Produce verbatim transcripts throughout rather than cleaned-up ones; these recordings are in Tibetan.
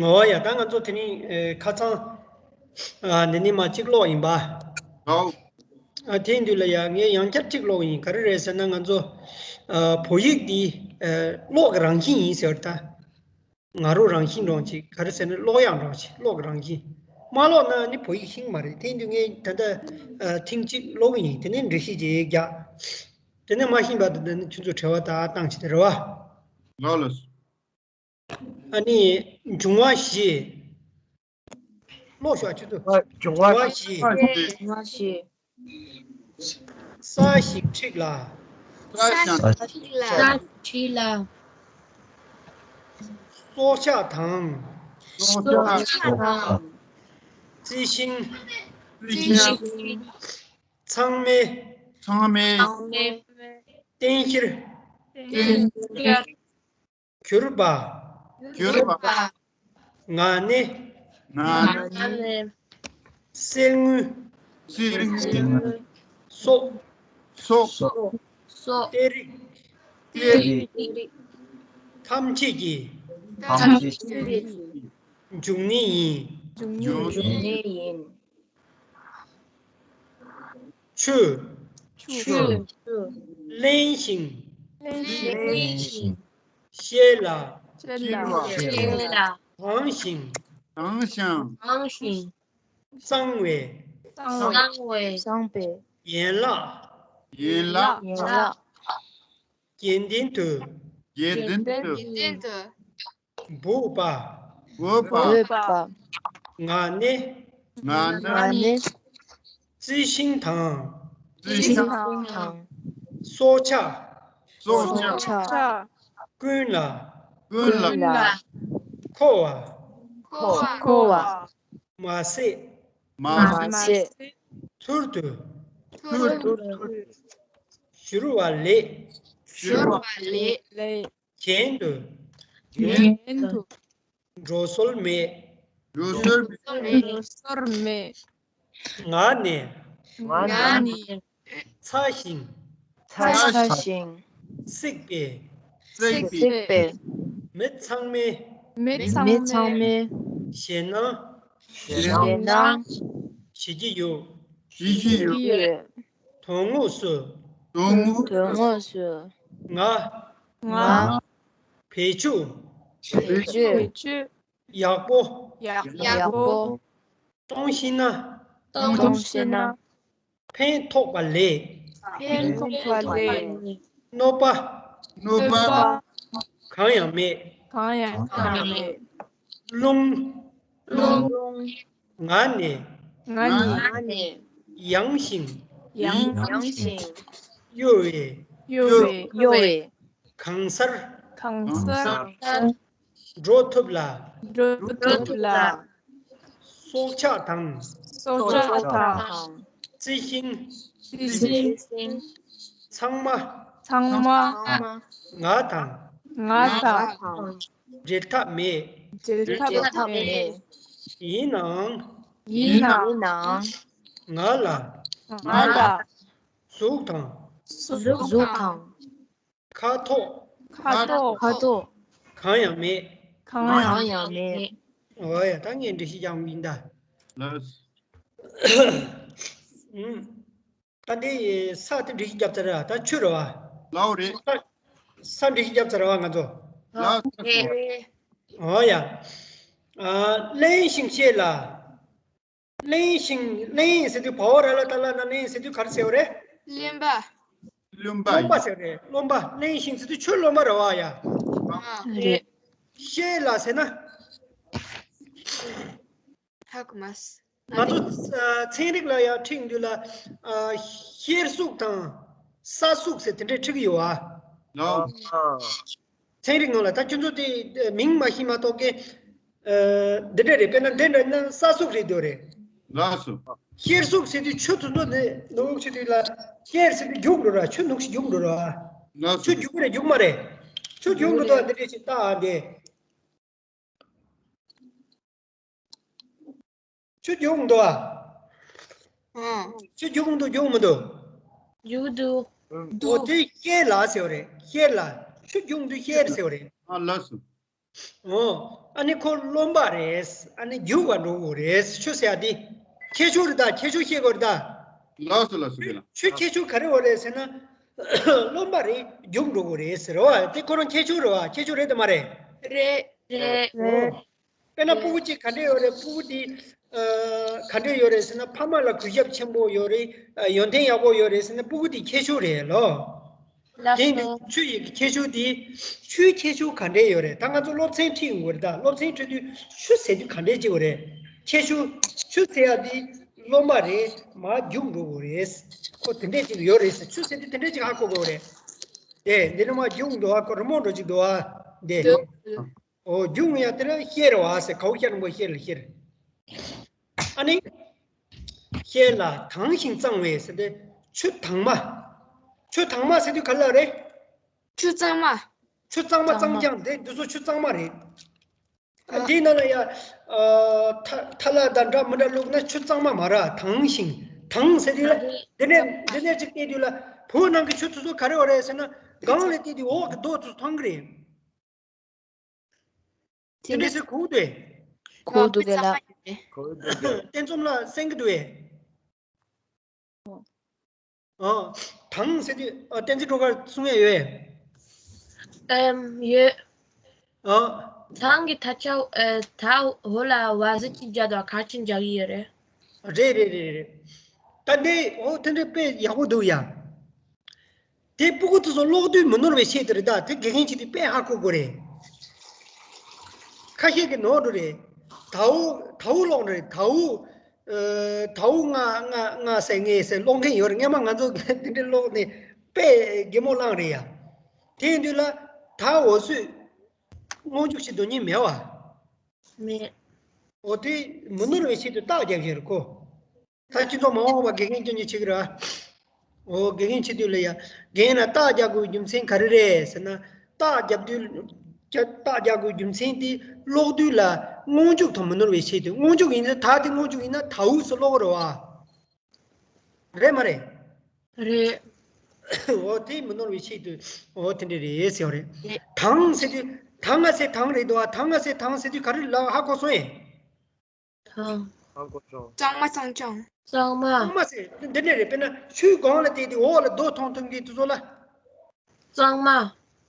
ཨོ་ཡ། ད་ང་ཚོ་དེ་རིང་ཨེ་ཁ་སང་ཨ་འདི་ནས་མར་གཅིག་ཀློག་ཡིན་པ། ཨོ། ཨ་དེ་ཡིན་དུས་ལ་ཡ་ངས་ཡང་བསྐྱར་གཅིག་ཀློག་ཡིན། ག་རེ་རེད་ཟེར་ན། ང་ཚོ་ཨ་བོད་ཡིག་འདི་ཨ་གློག་གི་རང་བཞིན་ཡིན་ཟེར་བ་ད། ང་རོ་རང་བཞིན་འདྲ་ཅིག་ག་རེ་ཟེར་ན། གློག་ཡག་འདྲ་ཅིག་གློག་གི་རང་བཞིན། མ་གློག་ན་ནི་བོད་ཡིག་ཤེས་ཀྱི་མ་རེད། དེ་ཡིན་དུས་ངས་ད་ལྟ་ཨ་ཐེངས་གཅིག་ཀློག་གི་ཡིན། དེ་ནས་འགྲེལ་བཤད་ཅིག་རྒྱག་དེ་ནས་མ་ཤེས་པ་དེ་ནི་ཁྱོད་ཚོ་དྲི་བ་ད་བཏང་བྱེད་དེ་རེད་བ། ལགས་ལགས། ཨ་ནི་འབྱུང་བ་བཞི། ཀློག་ཤོག་ཁྱོད་ཚོ། འབྱུང་བ་བཞི། འབྱུང་བ་བཞི། ས་ཞིང་འཁྲིགས་ལ། ས་ཞིང་འཁྲིགས་ལ། ས་ཞིང་འཁྲིགས་ལ། སྲོག་ཆགས་དང་། སྲོག་ཆགས་དང་། རྩི་ཤིང་། རྩི་ཤིང་། ཚང་མས། ཚང་མས། ཚང་མས། རྟེན་གཞིར། རྟེན་གཞིར། གྱུར་པ། གྱུར་པ། ང་ནི། ང་ནི། གསེར་དངུལ། གསེར་དངུལ། སོགས། སོགས། སོགས། གཏེར། གཏེར། ཐམས་ཅད་ཀྱི། ཐམས་ཅད་ཀྱི། འབྱུང་གནས་ཡིན། འབྱུང་གནས་ཡིན། ཆུ། ཆུ། བརླན་ཞིང་། བརླན་ཞིང་། བརླན་ཞིང་། བཤལ་ལ། བཤལ་ལ། བཤལ་ལ། གང་ཞིང་། གང་ཞིང་། གང་ཞིང་། གཙང་བའི། གཙང་བའི། གཙང་བའི། ཡན་ལག་ཡན་ལག་ཡན་ལག་དགེ་འདུན་དུ། དགེ་འདུན་དུ། དགེ་འདུན་དུ། འབུལ་བ། འབུལ་བ། འབུལ་བ། ང་ནི། ང་ནི། ང་ནི། རྩི་ཤིང་དང་། རྩི་ཤིང་དང་། སྲོག་ཆགས། སྲོག་ཆགས། ཀུན་ལ། ཀུན་ལ། མཁོ་བ། མཁོ་བ། མ་ཟད། མ་ཟད། ཐུར་དུ། ཐུར་དུ། བཞུར་བ་ལས། བཞུར་བ་ལས། གྱེན་དུ། གྱེན་དུ། འགྲོ་སྲོལ་མེད། འགྲོ་སྲོལ་མེད། འགྲོ་སྲོལ་མེད། ང་ནི། ང་ནི། ཚ་ཞིང་། ཚ་ཞིང་། བསྲེགས་པའི། བསྲེགས་པའི། མི་ཚང་མས། མི་ཚང་མས། ཞེད་སྣང་། ཞེད་སྣང་། བྱེད་ཀྱི་ཡོད། བྱེད་ཀྱི་ཡོད། དོན་དངོས་སུ། དོན་དངོས། དོན་དངོས་སུ། ང་། ང་། བེད་སྤྱོད། བེད་སྤྱོད། ཡག་པོ། ཡག་པོ། གཏོང་ཤེས་ན། གཏོང་ཤེས་ན། ཕན་ཐོགས་པ་ལས། ཕན་ཐོགས་པ་ལས། གནོད་པ། གནོད་པ། གང་ཡང་མེད། གང་ཡང་མེད། རླུང་། རླུང་། ང་ནི། ང་ནི། ཡང་ཞིང་། ཡང་ཞིང་། གཡོ་བའི། གཡོ་བའི། གཡོ་བའི། གང་སར། གང་སར། འགྲོ་ཐུབ་ལ། འགྲོ་ཐུབ་ལ། སྲོག་ཆགས་དང་། སྲོག་ཆགས་དང་། རྩི་ཤིང་། རྩི་ཤིང་། ཚང་མ། ཚང་མ། ང་དང་། ང་དང་། འབྲལ་ཐབས་མེད། འབྲལ་ཐབས་མེད། ཡིན་ནའང་། ཡིན་ནའང་། ང་ལ། ང་ལ། གཟུགས་དང་། གཟུགས་དང་། ཁ་དོག་ཁ་དོག་ཁ་དོག་གང་ཡང་མེད། གང་ཡང་མེད། འོ་ཡ། ད་ངས་འགྲེལ་བཤད་རྒྱག་ཡིན་ད། ལགས། ཨུམ། ད་འདི་ས་དེ་འགྲེལ་བཤད་རྒྱབ་ཚར་ར། ད་ཆུ་རེད་བ། ལའོ་རེད། ས་ས་འགྲེལ་བཤད་རྒྱབ་ཚར་ར་བ་ང་ཚོ། ལགས། རེད། འོ་ཡ། ཨ་བརླན་ཞིང་བཤལ་ལ། བརླན་ཞིང་། བརླན་ཟེར་དུས་བའོ་ར་ལ་ཏ་ལ་ན་བརླན་ཟེར་དུས་ག་རེ་ཟེར་བ་རེད། རློན་པ། རློན་པ། རློན་པ་ཟེར་རེད། རློན་པ། བརླན་ཞིང་ཟེར་དུས་ཆུ་རློན་པ་རེད་བ་ཡ། ཨ། རེད། བཤལ་ལ་ཟེར་ན། ཧ་གོ་མ་སོང་། ང་ཚོ་ཨ་ཚན་རིག་ལ་ཡ་ཁྲིད་དུས་ལ་ཨ་བཤལ་གཟུགས་དང་ས་གཟུགས་ཟེར་དེ་འདྲས་ཁྲིད་ཀྱི་ཡོད་ཨ། ལགས། ཚན་རིག་ནང་ལ་ད་ཁྱོད་ཚོ་དེ་མིང་མ་ཤེས་མ་གཏོགས་ཀྱི་ཨ་འདི་འདྲ་རེད། དཔེར་ན་འདི་འདྲ་ན་ས་གཟུགས་རེད་འདོད་རེད། ལགས་སོ། བཤལ་གཟུགས་ཟེར་དུས་ཆུ་དེ་ཚོ་ནི་ནུབ་ཕྱོགས་དུས་ལ་བཤལ་ཟེར་དུས་རྒྱུག་འགྲོ་ར། ཆུ་ནུབ་ཕྱོགས་རྒྱུག་འགྲོ་ར། ལགས་སོ། ཆུ་རྒྱུག་རེད་རྒྱུག་མ་རེད། ཆུ་རྒྱུག་འགྲོ་དོ་འདི་འདྲ་ཞིག་ལྟ་ཨ་འདི། ཆུ་རྒྱུག་འདུག་ཨ། ཨང་། ཆུ་རྒྱུག་འདུག་རྒྱུག་མི་འདུག་རྒྱུག་འདུག་འོ་དེ་བཤལ་ལ་ཟེར་བ་རེད། བཤལ་ལ། ཆུ་རྒྱུག་འདུག་བཤལ་ཟེར་བ་རེད། ཨ་ལགས་སོ། འོ། ཨ་ནི་ཁོ་རློན་པ་རེད། ཨ་ནི་རྒྱུག་ག་འགྲོ་དགོས་རེད། ཆུ་ཟེར་ཡ་དེ། ཁྱད་ཆོས་རེད་ད། ཁྱད་ཆོས་ཤེས་དགོས་རེད་ད། ལགས་སོ་ལགས་སོ། རྒན་ལགས། ཆུ་ཁྱད་ཆོས་ག་རེ་ཡོད་རེད་ཟེར་ན། རློན་པ་རེད། རྒྱུག་འགྲོ་དགོས་རེད་ཟེར་བ་དེ་ཁོ་རང་ཁྱད་ཆོས་རེད་བ། ཁྱད་ཆོས་རེད་དམ་མ་རེད། རེད། རེད། འོ། དཔེར་ན་སྤུ་གུ་གཅིག་ག་འདྲས་ཡོད་རེད། སྤུ་གུ་དེ་ག་འདྲས་ཡོད་རེད་ཟེར་ན། ཕ་མ་ལ་གུས་ཞབས་ཆེན་པོ་ཡོད་རེད། ཡོན་ཏན་ཡག་པོ་ཡོད་རེད་ཟེར་ན་སྤུ་གུ་དེ་ཁྱད་ཆོས་རེད་ལོ། ལགས་སོ། དེ་ཡིན་དུས་ཆུ་ཡི་ཁྱད་ཆོས་དེ། ཆུའི་ཁྱད་ཆོས་ག་འདྲས་ཡོད་རེད། ད་ང་ཚོ་སློབ་ཚན་ཁྲིད་ཡོང་གི་རེད་ད། སློབ་ཚན་ཁྲིད་དུས་ཆུ་ཟེར་དུས་ག་འདྲས་ཅིག་ཡོད་རེད། ཁྱད་ཆོས། ཆུ་ཟེར་ཡ་དེ་རློན་པ་རེད། མར་རྒྱུག་འགྲོ་དགོས་རེད། ཁོ་དེ་འདྲས་ཅིག་ཡོད་རེད་ཟེར། ཆུ་ཟེར་དུས་དེ་འདྲས་ཅིག་ཧ་གོ་དགོས་རེད། དེ་འདི་ནས་མར་རྒྱུག་འགྲོ་བ་ཁོ་རི་མོ་འདྲ་ཅིག་འདུག་བ། དེ། འོ། རྒྱུག་ཡ་དེ་ལ་གཤེར་བ་ཟེར། གའུ་ཤ་རིང་པོ་གཤེར་ལ་གཤེར། ཨ་ནི། གཤེར་ལ་དྭངས་ཤིང་གཙང་བའི་ཟེར་ཏེ། ཆུ་དྭངས་མ། ཆུ་དྭངས་མ་ཟེར་དུས་ག་ལ་རེད། ཆུ་གཙང་མ། ཆུ་གཙང་མ་གཙང་རྐྱང་། དེ་འདི་ཚོ་ཆུ་གཙང་མ་རེད། ཨ། འདི་ནང་ལ་ཡ། ཨ། ཐ་ཐ་ལ་དང་འདྲ་མི་འདྲ་བླུགས་ན་ཆུ་གཙང་མ་མ་རེད། དྭངས་ཤིང་དྭངས་ཟེར་དུས་ལ། འདི་ནས་འདི་ནས་ཅིག་བལྟས་དུས་ལ་བོད་ནང་གི་ཆུ་དེ་ཚོ་ག་རེ་ཡོད་རེད་ཟེར་ན། སྒང་ལ་བལྟས་དུས་འོག་གི་རྡོ་དེ་ཚོ་མཐོང་གི་རེད། དེ་འདྲ་ཟེར་གོ་གི་འདུག་གས། གོ་གི་འདུག་གས་ལགས། བསྟན་རྩོམ་ལ་གསན་གི་འདུག་གས། ཨ། དྭངས་ཟེར་དུས། ཨ། བསྟན་འཛིན་སྒྲོལ་དཀར་གསུང་ཡ་ཡོད། ཨམ། ཡོད། ཨ། དྭངས་ཀྱི་ཐ་ཆ། ཨ། ད་འོ་ལ་བ་ཟི་གཅིག་རྒྱག་དང་ག་ཅིག་རྒྱག་གི་ཡོད་རེད། རེད་རེད་རེད་རེད། ད་འདི་འོ་དེ་འདྲ་དཔེ་ཡག་པོ་འདུག་ཡ། དེ་སྤུ་གུ་དེ་ཚོ་ཀློག་དུས་མི་ནོར་བའི་ཆེད་དུ་རེད་ད། དེ་དགེ་རྒན་གྱིས་དེ་དཔེ་ཧ་གོ་དགོས་རེད། ཁ་ཤས་ཀྱིས་ནོར་འགྲོ་རེད། དའུ་དའུ་ཀློག་འགྲོ་རེད། དའུ། ཨ། དའུ་ང་ང་ང་ཟེར་ངེས་ཟེར་ཀློག་མཁན་ཡོད་རེད། སྔན་མ་ང་ཚོ་དེ་འདྲ་ཀློག་ནས་དཔེ་གད་མོ་བླངས་རེད་ཡ། དེ་ཡིན་དུས་ལ་ད་འོ་ཚོས་སྔོན་འཇུག་བྱེད་དོན་སྙིང་མེད་བ། མེད། འོ་དེ་མི་ནོར་བའི་ཆེད་དུ་རྟགས་རྒྱབ་བཞིན་རེད་ཁོ། ད་སྤྱི་ཚོགས་མ་འོངས་པ་དགེ་རྒན་སྐྱོན་གྱི་ཆེད་ཀྱི་ར། འོ་དགེ་རྒན་ཆེད་དུ་ལ་ཡ། རྒན་ལ་རྟགས་རྒྱག་དགོས་རྒྱུ་མཚན་ག་རེ་རེད་ཟེར་ན། རྟགས་རྒྱབ་དུས། རྒྱ་རྟགས་རྒྱག་དགོས་རྒྱུ་མཚན་དེ་ཀློག་དུས་ལ་སྔོན་འཇུག་དང་མི་ནོར་བའི་ཆེད་དུ། སྔོན་འཇུག་ཡིན་ན་ད་དེ་སྔོན་འཇུག་ཡིན་ན་དའུ་ཟེར་ཀློག་རེད་བ། རེད་མ་རེད། རེད། འོ་དེ་མི་ནོར་བའི་ཆེད་དུ། འོ་དེ་འདྲ་རེད་ཟེར་བ་རེད། རེད། དྭངས་ཟེར་དུས་དྭངས་ང་ཟེར་དྭངས་རེད་འདུག་བ། དྭངས་ང་ཟེར་དྭངས་ཟེར་དུས་ག་རེ་ལ་ཧ་གོ་སོང་ཨེ། དང་། གཙང་མ་གཙང་རྐྱང་། གཙང་མ། གཙང་མ་ཟེར་འདི་འདྲ་རེད། དཔེར་ན་ཆུའི་སྒང་ལ་བལྟས་ཏེ་འོག་ལ་རྡོ་མཐོང་ཐུབ་མཁན་དེ་ཚོ་ལ། གཙང་མ།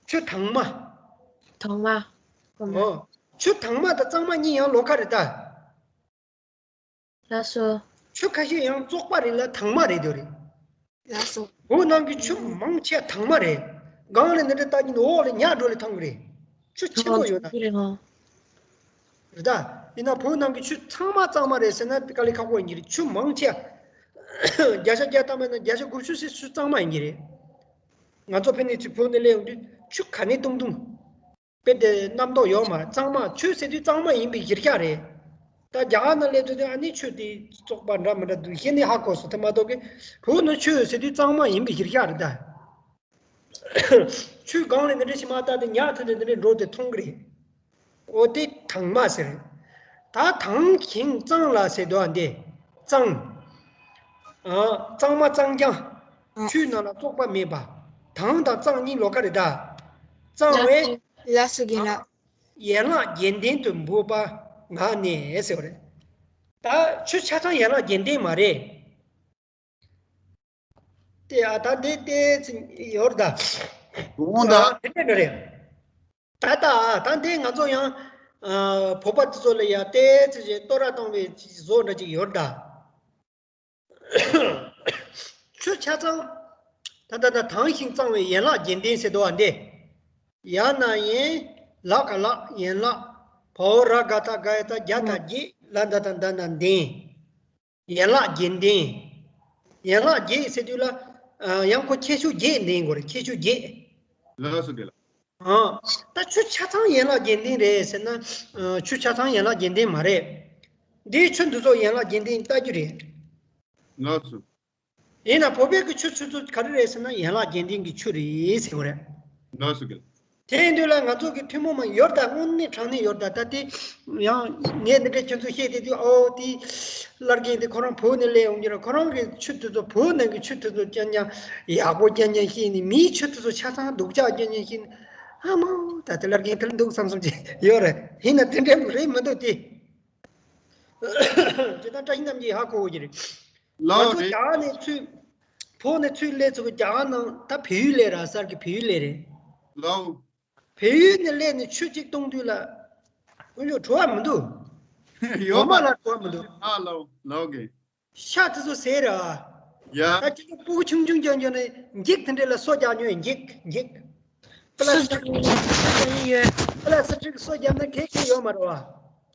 ཆུ་དྭངས་མ། དྭངས་མ། འོ། ཆུ་དྭངས་མ་དང་གཙང་མ་གཉིས་ཡང་ལོགས་ཀ་རེད་ད། ལགས་སོ། ཆུ་ཁ་ཤས་ཡང་བཙོག་པ་རེད་ལ་དྭངས་མ་རེད་འདུག་རེད། ལགས་སོ། བོད་ནང་གི་ཆུ་མང་ཆེ་དྭངས་མ་རེད། སྒང་ལ་འདི་འདྲ་ལྟ་གིན་འོག་ལ་ཉག་འགྲོ་ལ་ཐང་གི་རེད། ཆུ་ཆེན་པོ་ཡོད་ད། ཆུ་རེད་ང་། རེད་ད། ཡིན་ན་བོད་ནང་གི་ཆུ་ཚང་མ་གཙང་མ་རེད་ཟེར་ན་དཀའ་ལས་ཁག་པོ་ཡིན་གྱི་རེད། ཆུ་མང་ཆེ་བརྒྱ་ཆ་བརྒྱ་ཐམ་པ་ན་བརྒྱ་ཆ་དགུ་བཅུ་ཞིག་ཆུ་གཙང་མ་ཡིན་གྱི་རེད། ང་ཚོ་ཕ་ནས་ཆུ་བོད་ནས་སླེབས་ཡོང་དུས་ཆུ་ག་ནས་བཏུང་བཏུང་། དཔེ་དེ་རྣམ་རྟོག་ཡོད་མ་རེད། གཙང་མ་ཆུ་ཟེར་དུས་གཙང་མ་ཡིན་པའི་གཞིར་བཞག་རེད། ད་རྒྱ་གར་ནང་སླེབས་དུས་ཨ་ནི་ཆུ་དེ་བཙོག་པ་འདྲ་མི་འདྲ་འདུག་ཤེས་ནས་ཧ་གོ་སོང་། དེ་མ་གཏོགས་ཀི་བོད་ནང་ཆུ་ཟེར་དུས་གཙང་མ་ཡིན་པའི་གཞིར་བཞག་རེད་ད། ཆུའི་སྒང་ལ་འདི་འདྲ་ཞིག་མ་བལྟས་ཏེ་ཉག་ཐོན་ཏེ་འདི་འདྲ་འགྲོ་དེ་མཐོང་གི་རེད། འོ་དེ་དྭངས་མ་ཟེར། ད་དྭངས་ཤིང་གཙང་ལ་ཟེར་དུས་ཨ་འདི། གཙང་། ཨ། གཙང་མ་གཙང་རྐྱང་། ཨ། ཆུའི་ནང་ལ་བཙོག་པ་མེད་པ། དྭངས་དང་གཙང་གཉིས་ལོགས་ཀ་རེད་ད། གཙང་བས། ལགས་སོ་རྒན་ལགས། ཡན་ལག་བརྒྱད་ལྡན་དུ་འབོད་པ་ངག་ནས་ཟེར་བ་རེད། ད་ཆུ་ཆ་ཚང་ཡན་ལག་བརྒྱད་ལྡན་མ་རེད། དེ་ཨ་ད་འདི་ཏོག་ཙམ་ཡོད་རེད་ད། འོང་ད། ཨ་དེ་འདྲ་རེད། ད་ད་ཨ་ད་འདི་ང་ཚོ་ཡང་ཨ་བོད་པ་དེ་ཚོ་ལ་ཡང་ཏོག་ཙམ་ཞིག་བསྟོད་ར་གཏོང་བའི་བཟོ་འདྲ་ཅིག་ཡོད་རེད་ད། ཆུ་ཆ་ཚང་། ད་ད་ད་དྭངས་ཤིང་གཙང་བའི་ཡན་ལག་བརྒྱད་ལྡན་ཟེར་དུས་ཨ་འདི། ཡ་ན་ཡན། ལ་ག་ལགས། ཡན་ལག། བ་འོག་ར་ག་བཏགས་དགའ་ཡ་བཏགས་རྒྱ་བཏགས་རྒྱས། ལ་ད་བཏགས་ལྡ་ན་ལྡན། ཡན་ལག་བརྒྱད་ལྡན། ཡན་ལག་བརྒྱད་ཟེར་དུས་ལ། ཨ། ཡང་ཁོ་ཁྱད་ཆོས་བརྒྱད་ལྡན་དགོས་རེད། ཁྱད་ཆོས་བརྒྱད། ལགས་སོ་རྒན་ལགས། ཨ། ད་ཆུ་ཆ་ཚང་ཡན་ལག་བརྒྱད་ལྡན་རེད་ཟེར་ན། ཨ། ཆུ་ཆ་ཚང་ཡན་ལག་བརྒྱད་ལྡན་མ་རེད། འདིའི་ཆུ་འདི་ཚོ་ཡན་ལག་བརྒྱད་ལྡན་ལྟ་རྒྱུ་རེད། ལགས་སོ། ཡིན་ན་བོད་པའི་གི་ཆུ་ཆུ་ཚོད་ག་རེ་རེད་ཟེར་ན་ཡན་ལག་བརྒྱད་ལྡན་གྱི་ཆུ་རེད་ཟེར་བ་རེད། ལགས་སོ་རྒན། དེ་ཡིན་དུས་ལ་ང་ཚོ་གི་ཐུན་མོང་མ་ཡོད་ད། དངོས་གནས་དྲང་གནས་ཡོད་ད། ད་དེ་ཡང་ངས་འདི་འདྲའི་ཁྱོད་ཚོ་བཤད་དེ་དུས་ཨོ་དེ་བླ་རྒན་དེ་ཁོ་རང་བོད་ནས་སླེབས་ཡོང་རྒྱུ་ར། ཁོ་རང་གི་ཆུ་དེ་ཚོ་བོད་ནང་གི་ཆུ་དེ་ཚོ་རྐྱང་རྐྱང་ཡག་པོ་རྐྱང་རྐྱང་ཤེས་ནས། མིའི་ཆུ་དེ་ཚོ་ཆ་ཚང་སྡུག་ཅག་རྐྱང་རྐྱང་ཤེས་ནས། ཨ་མ། ད་དེ་ལར་རྒན་དེ་ལ་འདུག་བསམ་བསམ་གྱི་ཡོད་རེད། ཡིན་ན་དེ་འདྲ་རེད་མི་འདུག་སྟེ། ཇི་ལྟར་བཀྲ་ཤིས་རྣམ་རྒྱལ་ཧ་གོ་གི་རེད། ང་ལགས་ཚོ་རེད། རྒྱ་ནས་ཚུར། བོད་ནས་ཚུར་སླེབས་ཚུལ་གྱི་རྒྱ་ནང་ད་བལ་ཡུལ་སླེབས་ར། གསར་གྱི་བལ་ཡུལ་སླེབས་རེད། ལགས། བལ་ཡུལ་ནས་སླེབས་ནས་ཆུ་གཅིག་བཏུང་དུས་ལ། དཀོན་མཆོག་བྲོ་བ་མི་འདུག་ཡོད་ངོ་མ་མ་ལ་བྲོ་བ་མི་འདུག་ཨ་ལགས་ལགས་གི། ཤ་དེ་ཚོ་ཟས་ར། ཡ། ད་ཁྱེད་ཚོ་སྤུ་གུ་ཆུང་ཆུང་ཅང་ཅང་ནས་འགྱིག་དེ་འདྲ་ལ་སོ་རྒྱག་ཉོས་འགྱིག་འགྱིག་པ་ལ་སི་ཊིག་ཡོད། པ་ལ་སི་ཊིག་སོ་རྒྱབ་ན་གེ་གེ་ཡོད་མ་རེད་བ།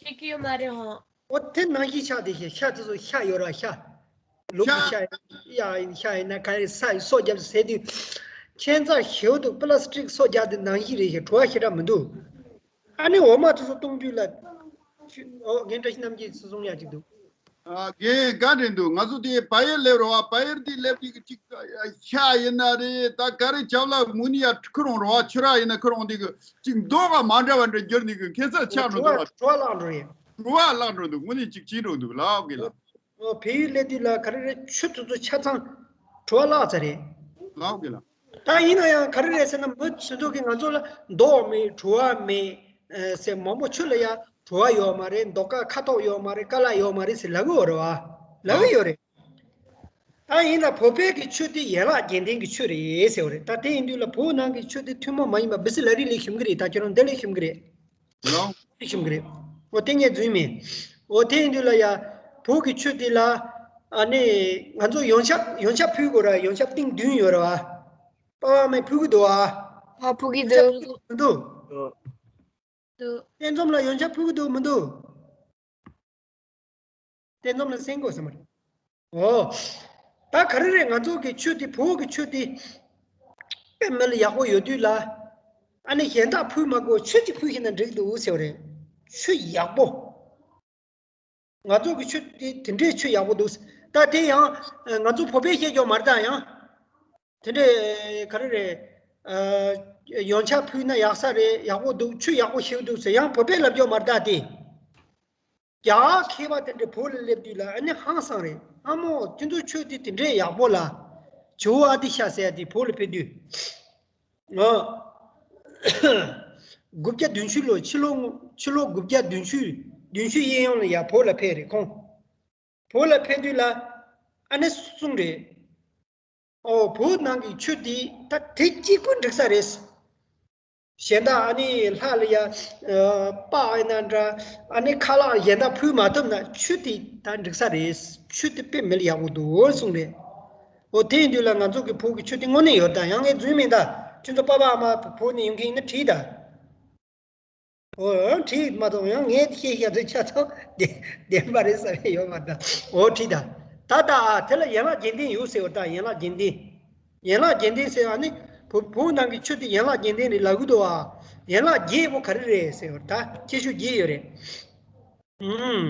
གེ་གེ་ཡོད་མ་རེད་ཧོ། འོ་དེ་ནང་བཞིན་ཤ་དེ་ཤ་ཤ་དེ་ཚོ་ཤ་ཡོད་ར་ཤ། ལུག་གི་ཤ་ཡ་ཡིན་ཤ་ཡིན་ན་ག་རེ་ས་ཡི་སོ་རྒྱབ་ཟས་དུས། ཁྱད་མཚར་ཞེ་པོ་འདུག་པ་ལ་སི་ཊིག་སོ་རྒྱག་དེ་ནང་བཞིན་རེད་ཤ་བྲོ་བ་ཞེ་དྲག་མི་འདུག་ཨ་ནི་འོ་མ་དེ་ཚོ་བཏུང་དུས་ལ། འོ་རྒན་བཀྲ་ཤིས་རྣམ་རྒྱལ་ཚོ་གསུང་ཡག་ཅིག་འདུག་ཨ་རྒན་ག་འདྲ་འདུག་ང་ཚོ་དེ་བལ་ཡུལ་སླེབས་རོགས་ཨ། བལ་ཡུལ་དེ་སླེབས་དུས་ཅིག་ཤ་ཡིན་ན་རེད། ད་ག་རེ་ཆབ་ལ་མུ་ནི་ཡ་ཁུ་རུང་རོགས་ཨ། ཆུ་ར་ཡིན་ན་ཁུ་རུང་དེ་གི་ཅིག་མདོག་ག་མ་འདྲ་བ་འདྲ་འགྱུར་ནི་གི་ཁྱད་མཚར་ཆགས་འགྲོ་འདུག་བ། བྲོ་བ་བརླག་འགྲོ་ཡིན། བྲོ་བ་བརླག་འགྲོ་འདུག་དངོས་གནས་ཅིག་བྱིས་འགྲོ་འདུག་ལགས་གི་ལགས། ཨོ་བལ་ཡུལ་སླེབས་དུས་ལ་ག་རེ་རེད། ཆུ་དེ་ཚོ་ཆ་ཚང་བྲོ་བ་བརླག་ཚར་རེད། ལགས་གི་ལགས། ད་ཡིན་ན་ཡང་ག་རེ་རེད་ཟེར་ན་མི་སུ་འདུག་གི་ང་ཚོ་ལ་མདོག་མེད་བྲོ་བ་མེད་ཨེ་ཟེར་མང་པོ་ཆུ་ལ་ཡང་བྲོ་བ་ཡོད་མ་རེད། མདོག་ཁ་ཁ་དོག་ཡོད་མ་རེད། ཀ་ལ་ཡོད་མ་རེད་ཟེར་ལབ་གི་ཡོད་རེད་བ། ལབ་གི་ཡོད་རེད། ད་ཡིན་ན་བོད་པའི་གི་ཆུ་དེ་ཡན་ལག་བརྒྱད་ལྡན་གི་ཆུ་རེད་ཟེར་བ་རེད། ད་དེ་ཡིན་དུས་ལ་བོད་ནང་གི་ཆུ་དེ་ཐུན་མོང་མ་ཡིན་པ་བི་སི་ལ་རི་ལས་ཤུམ་གི་རེད། ད་ཁྱོད་རང་འདི་ལས་ཤུམ་གི་རེད། ལོ། ཤུམ་གི་རེད། འོ་དེ་ངས་རྫུན་མིན། འོ་དེ་ཡིན་དུས་ལ་ཡ། བོད་ཀྱི་ཆུ་དེ་ལ། ཨ་ནི། ང་ཚོ་ཡོན་ཆབ་ཡོན་ཆབ་ཕུལ་དགོས་ར། ཡོན་ཆབ་ཏིང་བདུན་ཡོད་ར་བ། པ་ཕ་མས་ཕུལ་གི་འདུག་ཨ། ཨ་ཕུལ་གི་འདུག་མི་འདུག་འདུག་དཔལ་འཛོམས་ལ་ཡོན་ཆབ་ཕུལ་གི་འདུག་མི་འདུག་དཔལ་འཛོམས་ལ་གསན་དགོས་ས་མ་རེད། འོ། ད་ག་རེ་རེད། ང་ཚོ་གི་ཆུ་དེ་བོད་ཀྱི་ཆུ་དེ། དཔེ་མི་ལ་ཡག་པོ་ཡོད་དུས་ལ། ཨ་ནི་གཞན་དག་ཕུལ་མ་དགོས་ཆུ་གཅིག་ཕུལ་ཤེས་ན་འགྲིག་འདུག་ཟེར་བ་རེད། ཆུ་ཡག་པོ། ང་ཚོ་གི་ཆུ་དེ་དེ་འདྲའི་ཆུ་ཡག་པོ་འདུག་ད་དེ་ཡང་ང་ཚོ་བོད་པས་བཤད་རྒྱུ་མ་རེད་ད་ཡང་། དེ་འདྲའི་ག་རེ་རེད། ཨ། ཡོན་ཆབ་ཕུལ་ན་ཡག་ས་རེད། ཡག་པོ་འདུག་ཆུ་ཡག་པོ་ཞིག་འདུག་ཟེར་ཡང་བོད་པས་ལབ་རྒྱུ་མ་རེད་ད་དེ། རྒྱ་མཁས་པ་དེ་འདྲ་བོད་ལ་སླེབས་དུས་ལ་ཨ་ནི་ཧང་སང་རེད། ཨ་མོ་ཁྱོད་ཚོ་ཆོས་དེ་དེ་འདྲའི་ཡག་པོ་ལ། ཇོ་བོ་ཨ་ཏི་ཤ་ཟེར་ཡ་དེ་བོད་ལ་ཕེབས་དུས། ང་དགུ་བརྒྱ་བདུན་ཅུ་ལོ་ཕྱི་ལོ་ཕྱི་ལོ་དགུ་བརྒྱ་བདུན་ཅུ་བདུན་ཅུ་གཡས་གཡོན་ལ་ཡ་བོད་ལ་ཕེབས་རེད་ཁོང་། བོད་ལ་ཕེབས་དུས་ལ་ཨ་ནི་གསུངས་རེད། ཨོ་བོད་ནང་གི་ཆོས་འདི་ད་དེ་གཅིག་པུ་འགྲིག་ས་རེད། གཞན་དག་ཨ་ནི་ལྷ་ལ་ཡ་ཨ་པགས་ཨེ་ན་འདྲ་ཨ་ནི་ཁ་ལག་གཞན་དག་ཕུལ་མ་ཐུབ་ན་ཆོས་འདི་ད་འགྲིག་ས་རེད། ཆོས་འདི་དཔེ་མི་ལ་ཡག་པོ་འདུག་གསུངས་རེད། ཨོ་དེ་ཡིན་དུས་ལ་ང་ཚོ་གི་བོད་ཀྱི་ཆོས་འདི་དངོས་གནས་ཡོད་ད་ཡང་ངས་རྫུན་མིན་ད། ཁྱོད་ཚོ་པ་ཕ་ཨ་མ་བོད་ནས་ཡོང་མཁན་ཡིན་ན་དྲིས་ད། འོ་ཡང་བྲིས་མ་གཏོགས་ཡང་ངས་ཤེས་ཤེས་དུ་ཆ་ཚང་བདེན་པ་རེད་ཟེར་ཡོད་མ་ད། འོ་བྲིས་ད། ད་ད་ཨ་དེ་ལ་ཡན་ལག་བརྒྱད་ལྡན་ཡོད་ཟེར་བ་ད་ཡན་ལག་བརྒྱད་ལྡན། ཡན་ལག་བརྒྱད་ལྡན་ཟེར་བ་ནི་བུ་བུ་ནང་གི་ཆོས་དེ་ཡན་ལག་བརྒྱད་ལྡན་རེད་ལབ་གི་འདུག་ཨ། ཡན་ལག་བརྒྱད་པོ་ག་རེ་རེད་ཟེར་བ་ད་ཁྱད་ཆོས་བརྒྱད་ཡོད་རེད། ཨུམ།